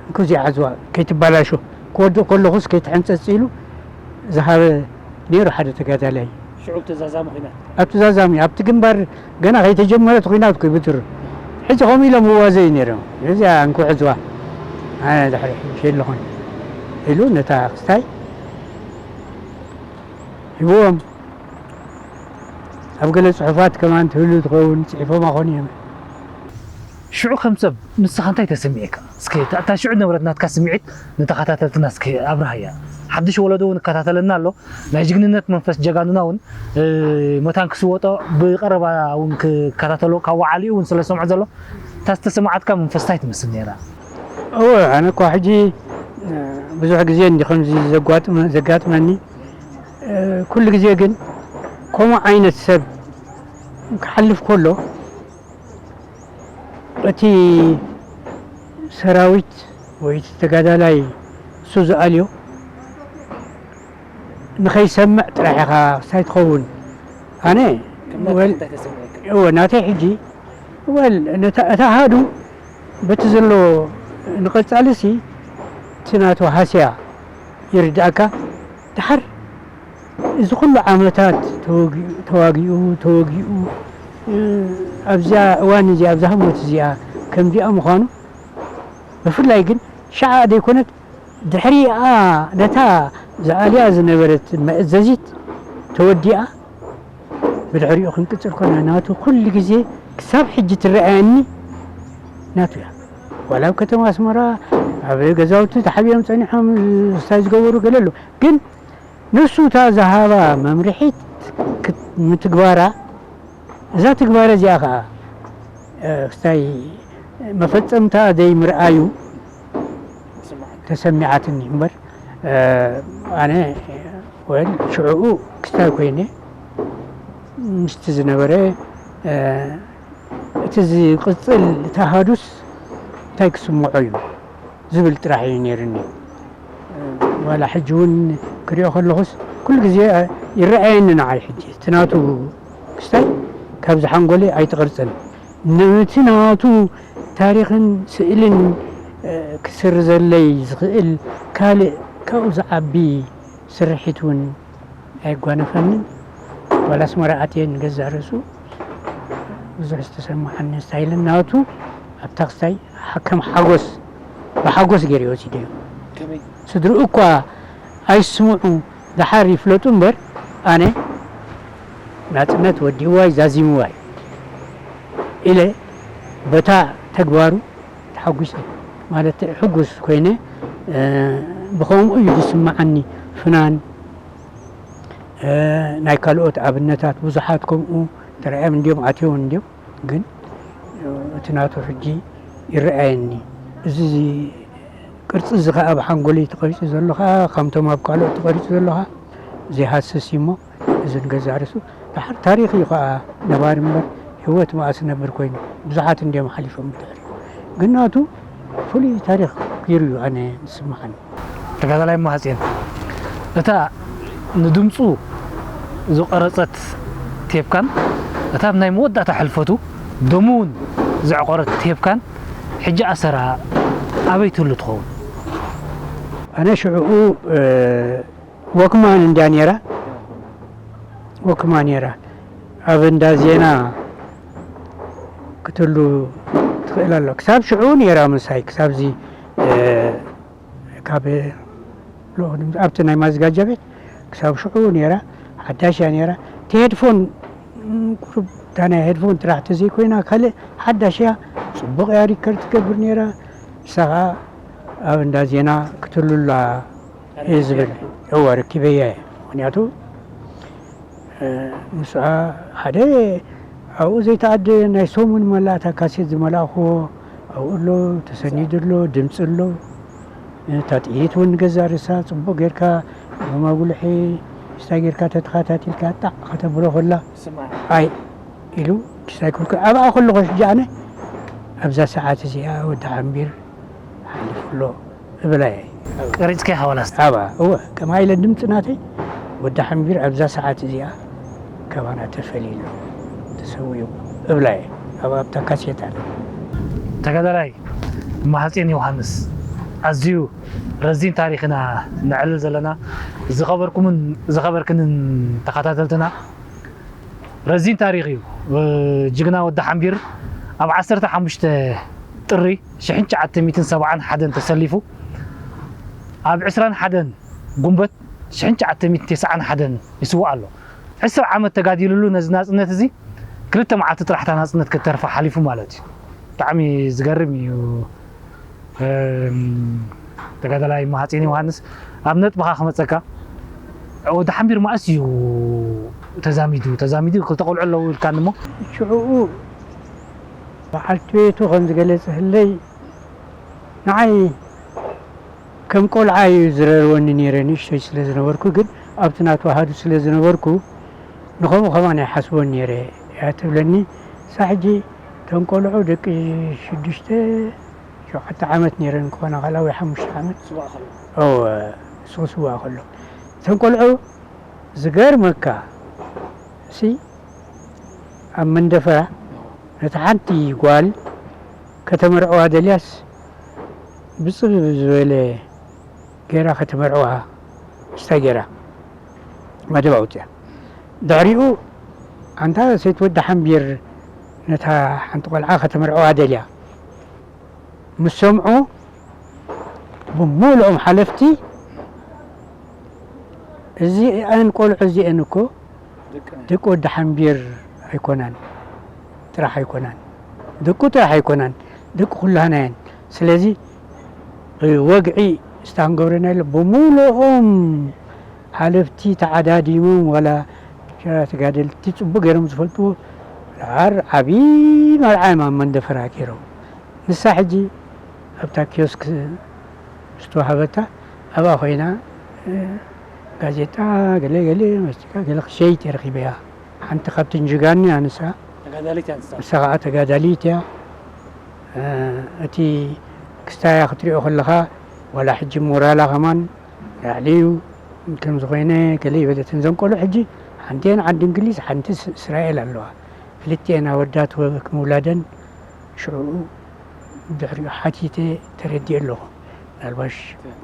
እንኩ እዚኣ ሓዝዋ ከይትባላሾ ክወድእ ከለኹስ ከይትሕንፀፅ ኢሉ ዝሃበ ነይሩ ሓደ ተጋዳላይ ሽዑ ተዛዛሚ ኩናት ኣብቲ ዛዛሚ ኣብቲ ግንባር ገና ከይተጀመረት ኩናት ኩ ብትሩ ሕጂ ከምኡ ኢሎም ይዋዘዩ ነይሮም እዚኣ እንኩ ሕዝዋ ኣነ ድሕሪ ሕጂ የለኹን ኢሉ ነታ ክስታይ ሂብዎም ኣብ ገለ ፅሑፋት ከማን ትህሉ ትኸውን ፅሒፎም ኣኾኑ እዮም ሽዑ ከም ሰብ ንስኻ እንታይ ተሰሚዕካ? እስከ እታ ሽዑ ዝነበረት ናትካ ስምዒት ንተኸታተልትና እስከ ኣብርሃያ። ሓድሽ ወለዶ እውን ይከታተለና ኣሎ። ናይ ጅግንነት መንፈስ ጀጋኑና እውን መታን ክስወጦ ብቐረባ እውን ክከታተሎ ካብ ወዓሊኡ እውን ስለ ዝሰምዖ ዘሎ እታ ዝተሰማዓትካ መንፈስ እንታይ ትመስል ነይራ? እወ፣ ኣነ እኳ ሕጂ ብዙሕ ግዜ እንዲ ከምዚ ዘጋጥመ- ዘጋጥመኒ፣ ኩሉ ግዜ ግን ከምኡ ዓይነት ሰብ ክሓልፍ ከሎ እቲ ሰራዊት ወይ እቲ ተጋዳላይ እሱ ዝኣልዮ ንኸይሰምዕ ጥራሕ ኢኻ ክሳይ ትኸውን። ኣነ እወ፣ ናተይ ሕጂ እወ፣ እታ ሃዱ በቲ ዘሎ ንቐጻልሲ እቲ ናቱ ሃስያ ይርድኣካ። ድሓር እዚ ኩሉ ዓመታት ተዋጊኡ ተዋጊኡ ተወጊኡ ኣብዚኣ እዋን እዚኣ ኣብዛ ህሞት እዚኣ ከምዚኣ ምዃኑ፣ ብፍላይ ግን ሸዓ ዘይኮነት ድሕሪኣ ነታ ዝኣልያ ዝነበረት መእዘዚት ተወዲኣ ብድሕሪኡ ክንቅጽል ኮና ናቱ ኩሉ ግዜ ክሳብ ሕጂ ትረኣየኒ ናቱ እያ። ዋላ ኣብ ከተማ ኣስመራ ኣብ ገዛውቲ ተሓቢኦም ጸኒሖም ስታይ ዝገበሩ ገለ ኣሎ። ግን ንሱ እታ ዝሃባ መምርሒት ምትግባራ፣ እዛ ትግባረ እዚኣ ኸዓ ስታይ መፈጸምታ ዘይምርኣዩ ተሰሚዓትኒ እምበር፣ ኣነ ወል ሽዕኡ ክስታይ ኮይነ ምስቲ ዝነበረ እቲ ዝቕጽል ተሃዱስ እንታይ ክስምዖ እዩ ዝብል ጥራሕ እዩ ነይርኒ። ዋላ ሕጂ እውን ክሪኦ ከለኹስ ኩሉ ግዜ ይረኣየኒ ንዓይ። ሕጂ እቲ ናቱ ክስታይ ካብዚ ሓንጎለይ ኣይትቐርጽን። ነቲ ናቱ ታሪኽን ስእልን ክስርዘለይ ዝኽእል ካልእ ካብኡ ዝዓቢ ስርሒት እውን ኣየጓነፈንን። ዋላ ኣስመራ ኣትየ ንገዛእ ርእሱ ብዙሕ ዝተሰማዓኒ ስታይልን ናቱ ኣብታ ክስታይ ከም ሓጎስ ብሓጎስ ገይረ ወሲደዮ። ስድርኡ እኳ ኣይስምዑ፣ ደሓር ይፍለጡ እምበር ኣነ ናጽነት ወዲእዋይ ዛዚምዋይ ኢለ በታ ተግባሩ ተሓጒሰ ማለት ሕጉስ ኮይነ። ብኸምኡ እዩ ዝስምዓኒ። ፍናን ናይ ካልኦት ኣብነታት ብዙሓት ከምኡ ተራእዮም እንድዮም ኣትዮም እንድዮም፣ ግን እቲ ናቱ ሕጂ ይረኣየኒ። እዚ ቅርጺ እዚ ኸዓ ኣብ ሓንጎለይ ተቐሪጹ ዘሎ ኸዓ ከምቶም ኣብ ካልኦት ተቐሪጹ ዘሎ ኸዓ ዘይሃስስ እዩ እሞ እዚ ንገዛእ ርእሱ ደሓር ታሪኽ እዩ ኸዓ ነባሪ እምበር ህይወት መኣስ ነብር ኮይኑ ብዙሓት እንድዮም ሓሊፎም ብድሕሪ ግን ናቱ ፍሉይ ታሪኽ ገይሩ እዩ ኣነ ዝስምዓኒ። ተጋዳላይ ማሃጽዮን እታ ንድምጹ ዝቐረጸት ቴፕካን እታ ናይ መወዳእታ ሕልፈቱ ደሙ እውን ዘዕቆረት ቴፕካን ሕጂ ኣሰራ ኣበይ ትህሉ ትኸውን? ኣነ ሽዕኡ ወክማን እንድያ ነይራ። ወክማ ነይራ ኣብ እንዳ ዜና ክትህሉ ትኽእል ኣሎ። ክሳብ ሽዑ ነይራ ምሳይ ክሳብዚ ካብ ኣብቲ ናይ ማዘጋጃ ቤት ክሳብ ሽዑ ነይራ። ሓዳሽ እያ ነይራ። እቲ ሄድፎን ቁሩብ እታ ናይ ሄድፎን ጥራሕ ተዘይኮይና ካልእ ሓዳሽ እያ። ጽቡቕ እያ ሪከርድ ትገብር ነይራ። ንሳ ኸዓ ኣብ እንዳ ዜና ክትህሉላ እየ ዝብል። እወ ረኪበያ እየ። ምክንያቱ ምስኣ ሓደ ኣብኡ ዘይተኣደ ናይ ሰሙን መላእታ ካሴት ዝመላእኽዎ ኣብኡ ኣሎ፣ ተሰኒዱ ኣሎ፣ ድምፂ ኣሎ። እታ ጥይት እውን ንገዛ ርእሳ ፅቡቕ ጌርካ ብመጉልሒ ስታይ ጌርካ ተተኸታቲልካ ጣዕ ከተብሎ ከላ ኣይ ኢሉ ክሳይ ክልኩ ኣብኣ ከለኹ ሕጂ ኣነ ኣብዛ ሰዓት እዚኣ ወዲ ሓምቢር ሓሊፉ ኣሎ እብላ እየ። ቀሪጽካያ ዋላስ? ኣባ እወ ከምኣ ኢለ ድምጺ ናተይ ወዲ ሓምቢር ኣብዛ ሰዓት እዚኣ ካባና ተፈልዩ ኣሎ ተሰዊኡ እብላ እየ። ኣብ ኣብታ ካሴት ኣለ። ተጋዳላይ እማሃጼን ዮሃንስ ኣዝዩ ረዚን ታሪኽና ነዕልል ዘለና ዝኸበርኩምን ዝኸበርክንን ተኸታተልትና ረዚን ታሪኽ እዩ። ጅግና ወዲ ሓምቢር ኣብ ዓሰርተ ሓሙሽተ ጥሪ ሽሕን ትሽዓተ ሚእትን ሰብዓን ሓደን ተሰሊፉ ኣብ ዕስራን ሓደን ጉንበት ሽሕን ትሽዓተ ሚእትን ተስዓን ሓደን ይስዋእ ኣሎ። ዕስራ ዓመት ተጋዲሉሉ ነዚ ናጽነት እዚ ክልተ መዓልቲ ጥራሕ እታ ናጽነት ከተርፋ ሓሊፉ ማለት እዩ። ብጣዕሚ ዝገርም እዩ። ተጋዳላይ እማሃጼን ዮሃንስ ኣብ ነጥብኻ ክመጸካ ወዲ ሓምቢር ማእስ እዩ ተዛሚዱ ተዛሚዱ ክልተ ቆልዑ ኣለዉ ኢልካኒ እሞ ሽዑኡ በዓልቲ ቤቱ ከም ዝገለጸለይ፣ ንዓይ ከም ቆልዓ እዩ ዝረርወኒ ነይረ፣ ንእሽቶይ ስለ ዝነበርኩ። ግን ኣብቲ ናቱ ኣሃዱ ስለ ዝነበርኩ፣ ንኸምኡ ከማን ኣይሓስቦን ነይረ እያ ትብለኒ። እሳ ሕጂ፣ እተን ቆልዑ ደቂ ሽዱሽተ፣ ሸውዓተ ዓመት ነይረን ክኾና፣ ካልኣ ወይ ሓሙሽተ ዓመት። ስዋእ ከሎ። እወ፣ ንሱ ክስዋእ ከሎ። እተን ቆልዑ፣ ዝገርመካ፣ እሲ ኣብ መንደፈራ፣ ነታ ሓንቲ ጓል ከተመርዕዋ ደልያስ፣ ብጽብብ ዝበለ ጌራ ከተመርዕዋ፣ ስታይ ጌራ፣ መደብ ኣውጽያ። ድሕሪኡ፣ ኣንታ ሰይቲ ወዲ ሓምቢር፣ ነታ ሓንቲ ቆልዓ ከተመርዕዋ ደልያ ምስ ሰምዑ፣ ብምሉኦም ሓለፍቲ፣ እዚኣን ቆልዑ እዚአን እኮ ደቂ ወዲ ሓምቢር ኣይኮናን፣ ጥራሕ ኣይኮናን፣ ደቁ ጥራሕ ኣይኮናን፣ ደቂ ኩላህና እየን። ስለዚ፣ ወግዒ ስታንገብረና ኣሎ። ብምሉኦም ሓለፍቲ ተዓዳዲሞም፣ ዋላ ሸራ ተጋደልቲ ጽቡቅ ገይሮም ዝፈልጥዎ፣ ደሓር ዓቢ መርዓ እዮም ኣብ መንደፈራ ገይሮም። ንሳ ሕጂ ኣብታ ኪዮስክ ዝተዋሃበታ፣ ኣብኣ ኮይና፣ እ፣ ጋዜጣ፣ ገለ ገለ፣ ማስቲካ፣ ገለ ክሸይጥ እየ ረኺበያ። ሓንቲ ካብተን ጅጋኑ እያ ንሳ። ተጋዳሊት እያ ንሳ። ንሳ ኸዓ ተጋዳሊት እያ። እ፣ እቲ ክስታያ ክትሪኦ ከለኻ፣ ዋላ ሕጂ ሞራላ ከማን ላዕሊ እዩ። ከም ዝኾይነ፣ ገለ ይበለትን። እዘን ቆልዑ ሕጂ፣ ሓንቲአን ዓዲ እንግሊዝ፣ ሓንቲ ስ-፣ እስራኤል ኣለዋ። ክልቲአን ኣወዳት ወ-፣ ምውላደን ሽዑ ድሕሪኡ ሓቲተ ተረዲኤ ኣለኹ። ምናልባሽ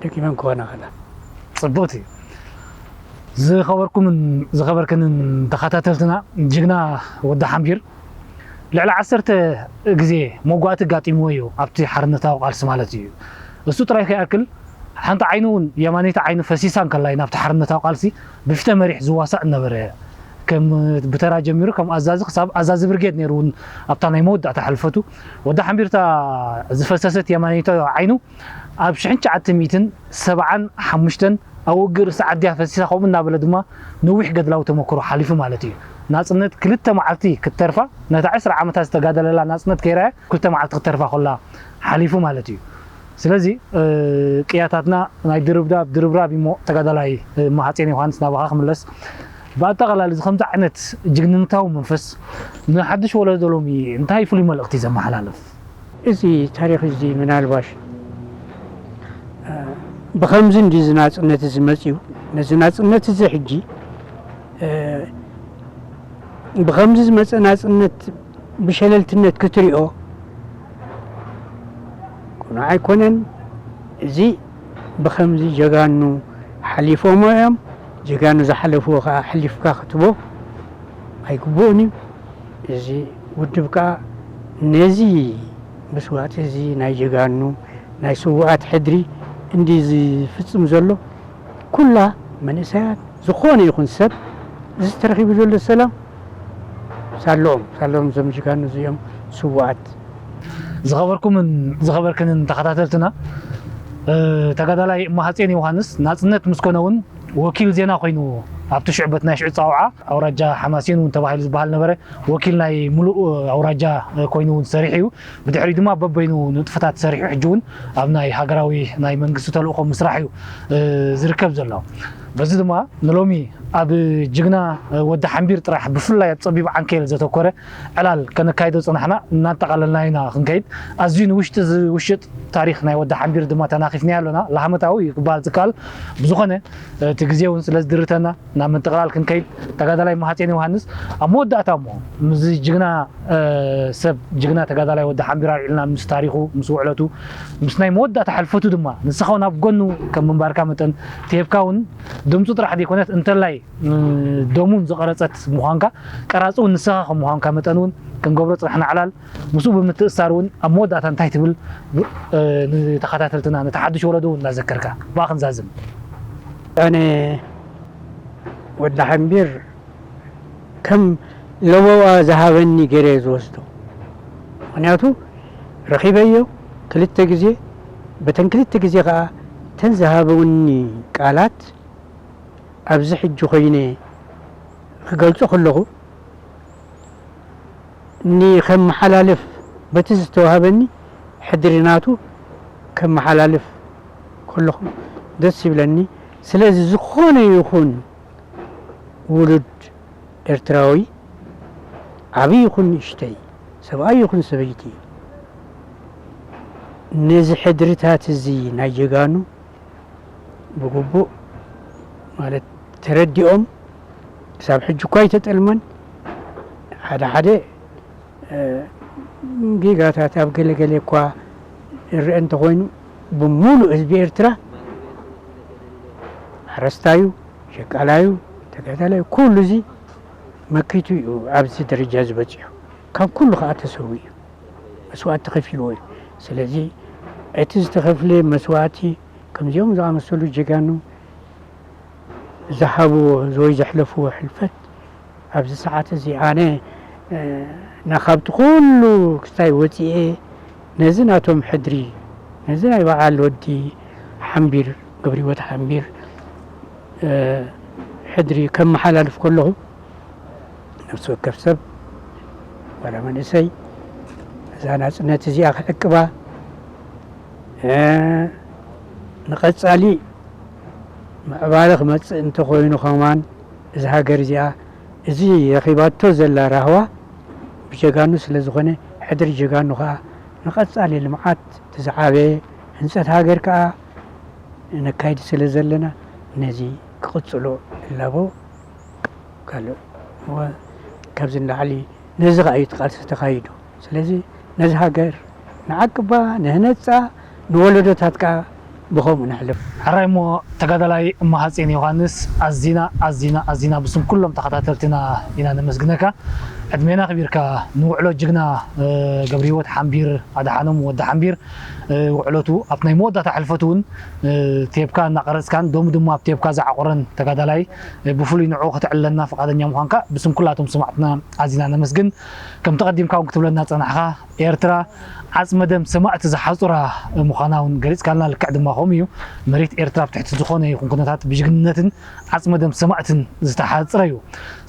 ደጊመን ክኾና ከላ። ጽቡቕቲ። ዝኸበርኩምን ዝኸበርክንን ተኸታተልትና፣ ጅግና ወዲ ሓምቢር ልዕሊ ዓሰርተ ግዜ መጓእቲ ኣጋጢምዎ እዩ፣ ኣብቲ ሓርነታዊ ቃልሲ ማለት እዩ። እሱ ጥራይ ከይኣክል፣ ሓንቲ ዓይኑ እውን፣ የማነይቲ ዓይኑ ፈሲሳ እንከላ እዩ ናብቲ ሓርነታዊ ቃልሲ ብፊተ መሪሕ ዝዋሳእ እነበረ። ከም ብተራ ጀሚሩ ከም ኣዛዚ ክሳብ ኣዛዚ ብርጌድ ነይሩ እውን ኣብታ ናይ መወዳእታ ሕልፈቱ። ወዲ ሓምቢርታ ዝፈሰሰት የማነይቲ ዓይኑ ኣብ ሽሕን ትሽዓተ ሚእትን ሰብዓን ሓሙሽተን ኣብ ውግእ ርእሲ ዓድያ ፈሲሳ፣ ከምኡ እናበለ ድማ ነዊሕ ገድላዊ ተመክሮ ሓሊፉ ማለት እዩ። ናጽነት ክልተ መዓልቲ ክትተርፋ፣ ነታ ዕስራ ዓመታት ዝተጋደለላ ናጽነት ከይርኣያ ክልተ መዓልቲ ክትተርፋ ከላ ሓሊፉ ማለት እዩ። ስለዚ፣ እ፣ ቅያታትና ናይ ድርብራብ ድርብራብ እሞ፣ ተጋዳላይ፣ እ፣ ማሃጼን ዮሃንስ፣ ናባኻ ክምለስ። ብኣጠቓላሊ፣ እዚ ከምዚ ዓይነት ጅግንነታዊ መንፈስ ንሓድሽ ወለዶ ሎሚ እንታይ ፍሉይ መልእኽቲ ዘመሓላልፍ? እዚ ታሪኽ እዚ ምናልባሽ፣ እ፣ ብኸምዚ እንዲ እዚ ናጽነት እዚ መጽዩ፣ ነዚ ናጽነት እዚ ሕጂ፣ እ፣ ብኸምዚ ዝመጸ ናጽነት ብሸለልትነት ክትሪኦ ቅኑዕ ኣይኮነን። እዚ ብኸምዚ ጀጋኑ ሓሊፎሞ እዮም። ጀጋኑ ዝሓለፍዎ ከኣ ኣሕሊፍካ ክትቦ ኣይግብኡን እዩ። እዚ ውድብ ከኣ ነዚ መስዋእቲ እዚ ናይ ጀጋኑ፣ ናይ ስዉኣት ሕድሪ እንዲ ዝፍጽም ዘሎ፣ ኩላ መንእሰያት፣ ዝኾነ ይኹን ሰብ፣ እዚ ተረኺቡ ዘሎ ሰላም ሳለኦም፣ ሳለኦም እዞም ጅጋኑ እዚኦም ስዉኣት። ዝኸበርኩምን ዝኸበርክንን ተኸታተልትና፣ እ፣ ተጋዳላይ እማሃጼን ዮሃንስ ናጽነት ምስ ኮነ እውን ወኪል ዜና ኮይኑ ኣብቲ ሽዕበት ናይ ሽዑ ጻውዓ ኣውራጃ ሓማሴን እውን ተባሂሉ ዝበሃል ነበረ። ወኪል ናይ ምሉእ ኣውራጃ ኮይኑ እውን ሰሪሑ እዩ። ብድሕሪኡ ድማ በበይኑ ንጥፈታት ሰሪሑ ሕጂ እውን ኣብ ናይ ሃገራዊ ናይ መንግስቲ ተልእኾ ምስራሕ እዩ፣ እ፣ ዝርከብ ዘሎ። በዚ ድማ ንሎሚ ኣብ ጅግና ወዲ ሓምቢር ጥራሕ ብፍላይ ኣብ ጸቢብ ዓንኬል ዘተኮረ ዕላል ከነካይዶ ጽናሕና እናጠቓለልና ኢና ክንከይድ። ኣዝዩ ንውሽጢ ዝውሽጥ ታሪኽ ናይ ወዲ ሓምቢር ድማ ተናኺፍናዮ ኣሎና። ለሃመታዊ እዩ ክበሃል ዝከኣል። ብዝኾነ እቲ ግዜ እውን ስለ ዝድርተና ናብ ምጥቕላል ክንከይድ፣ ተጋዳላይ ማሃጼን ዮሃንስ፣ ኣብ መወዳእታ እሞ ምስዚ ጅግና፣ እ፣ ሰብ፣ ጅግና ተጋዳላይ ወዲ ሓምቢር ኣልዒልና ምስ ታሪኹ፣ ምስ ውዕለቱ፣ ምስ ናይ መወዳእታ ሕልፈቱ ድማ ንስኻ እውን ኣብ ጎኑ ከም ምንባርካ መጠን፣ ቴፕካ እውን ድምፁ ጥራሕ ዘይኮነት እንተላይ፣ እ፣ ደሙን ዝቐረጸት ምዃንካ፣ ቀራጺ እውን ንስኻ ከም ምዃንካ መጠን እውን ክንገብሮ ጽናሕና ዕላል ምስኡ ብምትእስሳር እውን ኣብ መወዳእታ እንታይ ትብል፣ እ፣ ንተኸታተልትና፣ ነቲ ሓድሽ ወለዶ እውን እናዘከርካ ብኣ ክንዛዝም። ኣነ ወዲ ሓምቢር ከም ለበዋ ዝሃበኒ ገይረ እየ ዝወስዶ። ምኽንያቱ ረኺበዮ ክልተ ግዜ፣ በተን ክልተ ግዜ ኸዓ እተን ዝሃበውኒ ቃላት ኣብዚ ሕጂ ኮይነ ክገልጾ ከለኹ፣ ንኸመሓላልፍ በቲ ዝተዋህበኒ ሕድሪ ናቱ ከመሓላልፍ ከለኹ ደስ ይብለኒ። ስለዚ ዝኾነ ይኹን ውሉድ ኤርትራዊ፣ ዓብዪ ይኹን ንእሽተይ፣ ሰብኣይ ይኹን ሰበይቲ፣ ነዚ ሕድርታት እዚ ናይ ጀጋኑ ብግቡእ፣ ማለት፣ ተረዲኦም፣ ክሳብ ሕጂ እኳ ኣይተጠልመን። ሓደ ሓደ ጌጋታት ኣብ ገለ ገለ እኳ ይረአ እንተኾይኑ፣ ብምሉእ ህዝቢ ኤርትራ፣ ሓረስታዩ፣ ሸቃላዩ፣ ተጋዳላዩ፣ ኩሉ እዚ መኪቱ እዩ ኣብዚ ደረጃ ዝበፂሑ። ካብ ኩሉ ከዓ ተሰዊኡ መስዋእቲ ከፊልዎ እዩ። ስለዚ እቲ ዝተኸፍለ መስዋእቲ፣ ከምዚኦም ዝኣመሰሉ ጀጋኑ ዝሃብዎ ወይ ዘሕለፍዎ ሕልፈት፣ ኣብዚ ሰዓት እዚ ኣነ፣ እ፣ ናኻብቲ ኩሉ ክስታይ ወፂኤ፣ ነዚ ናቶም ሕድሪ፣ ነዚ ናይ በዓል ወዲ ሓምቢር፣ ገብረ ህይወት ሓምቢር፣ እ፣ ሕድሪ ከመሓላልፍ ከለኹ፣ ነፍሲ ወከፍ ሰብ፣ ዋላ መንእሰይ፣ እዛ ናጽነት እዚኣ ክዕቅባ፣ እ፣ ንቐጻሊ ምዕባለ ክመጽእ እንተኾይኑ ከማን፣ እዛ ሃገር እዚኣ፣ እዚ ረኺባቶ ዘላ ራህዋ ብጀጋኑ ስለ ዝኾነ፣ ሕድሪ ጀጋኑ ከኣ ንቐጻሊ ልምዓት፣ እቲ ዝዓበየ ህንጸት ሃገር ከኣ ነካይድ ስለ ዘለና፣ ነዚ ክቕጽሎ እላቦ። ካልእ እወ፣ ካብዚ ንላዕሊ ነዚ ኸኣ እዩ እቲ ቃልሲ ተኻይዱ። ስለዚ ነዚ ሃገር ንዓቅባ፣ ንህነጻ፣ ንወለዶታት ከኣ ብኸምኡ ነሕልፍ። ሕራይ እሞ፣ ተጋዳላይ እመሃጼን ዮሃንስ፣ ኣዚና ኣዚና ኣዚና ብስም ኩሎም ተኸታተልትና ኢና ነመስግነካ። ዕድሜና ኣኽቢርካ ንውዕሎ ጅግና፣ እ፣ ገብረሂወት ሓምቢር ኣድሓኖም ወዲ ሓምቢር፣ እ፣ ውዕለቱ ኣብቲ ናይ መወዳእታ ሕልፈቱ እውን፣ እ፣ ቴፕካ እናቐረጽካን ዶሙ ድማ ኣብ ቴፕካ ዝዓቑረን ተጋዳላይ፣ እ፣ ብፍሉይ ንዕኡ ከተዕልለና ፍቓደኛ ምዃንካ ብስም ኩላቶም ሰማዕትና ኣዚና ነመስግን። ከምቲ ቀዲምካ እውን ክትብለና ጸናሕካ፣ ኤርትራ ዓጽመ ደም ሰማእቲ ዝሓጹራ ምዃና እውን ገሊጽካልና። ልክዕ ድማ ከምኡ እዩ። መሬት ኤርትራ ኣብ ትሕቲ ዝኾነ ይኹን ኩነታት ብጅግንነትን ዓጽመ ደም ሰማእትን ዝተሓጽረ እዩ።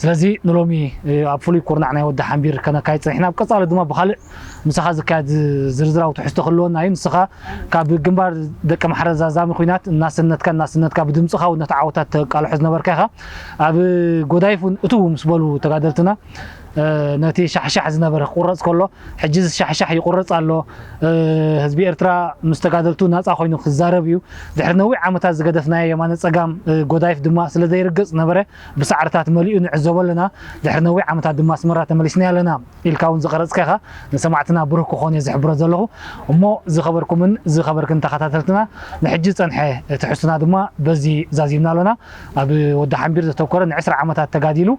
ስለዚ ንሎሚ፣ እ፣ ኣብ ፍሉይ ኩርናዕ ናይ ወዲ ሓምቢር ከነካይድ ጸኒሕና። ኣብ ቀጻሊ ድማ ብኻልእ ምሳኻ ዝካየድ ዝርዝራዊ ትሕዝቶ ክህልወና እዩ። ንስኻ ካብ ግንባር ደቂ ማሕረ ዛዛሚ ኲናት እናሰነትካ እናሰነትካ ብድምጽኻ እውን ነቲ ዓወታት ተቃልሖ ዝነበርካ ኢኻ። ኣብ ጎዳይፍ እውን እትው ምስ በሉ ተጋደልትና፣ እ፣ ነቲ ሻሕሻሕ ዝነበረ ክቁረጽ ከሎ፣ ሕጂ እዚ ሻሕሻሕ ይቁረጽ ኣሎ። እ፣ ህዝቢ ኤርትራ ምስ ተጋደልቱ ናጻ ኮይኑ ክዛረብ እዩ። ድሕሪ ነዊሕ ዓመታት ዝገደፍናዮ የማነ ጸጋም፣ እ፣ ጎዳይፍ ድማ ስለ ዘይርገጽ ነበረ፣ ብሳዕርታት መሊኡ ንዕዘቦ ኣለና። ድሕሪ ነዊሕ ዓመታት ድማ ኣስመራ ተመሊስና ኣለና ኢልካ እውን ዝቐረጽካ ኢኻ። ንሰማዕትና ብሩህ ክኾን እየ ዝሕብሮ ዘለኹ። እሞ ዝኸበርኩምን ዝኸበርክን ተኸታተልትና፣ ንሕጂ ዝጸንሐ ትሕዝቶና ድማ በዚ ዛዚምና ኣለና። ኣብ ወዲ ሓምቢር ዘተኮረ ንዕስራ ዓመታት ተጋዲሉ፣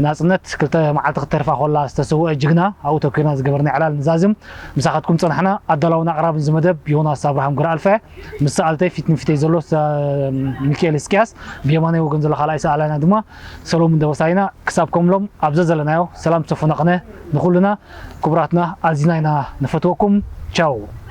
ናጽነት ክልተ መዓልቲ ክተርፋ ከላ ዝተሰውአ ጅግና ኣብኡ ተኮርና ዝገበርና ዕላል ንዛዝም። ምሳኻትኩም ጸናሕና። ኣዳላውን ኣቕራብን እዚ መደብ ዮናስ ኣብርሃም ግርኣልፈ፣ ምስ ሰኣልተይ ፊት ንፊተይ ዘሎ ሳ-፣ ሚካኤል እስቅያስ፣ ብየማናይ ወገን ዘሎ ካልኣይ ሰኣላይና ድማ ሰሎሙን ደበሳይና። ክሳብ ከምሎም ኣብ ዘዘለናዮ ሰላም ሰፈነ ቅነ ንኹልና። ክቡራትና ኣዚና ኢና ንፈትወኩም። ቻው።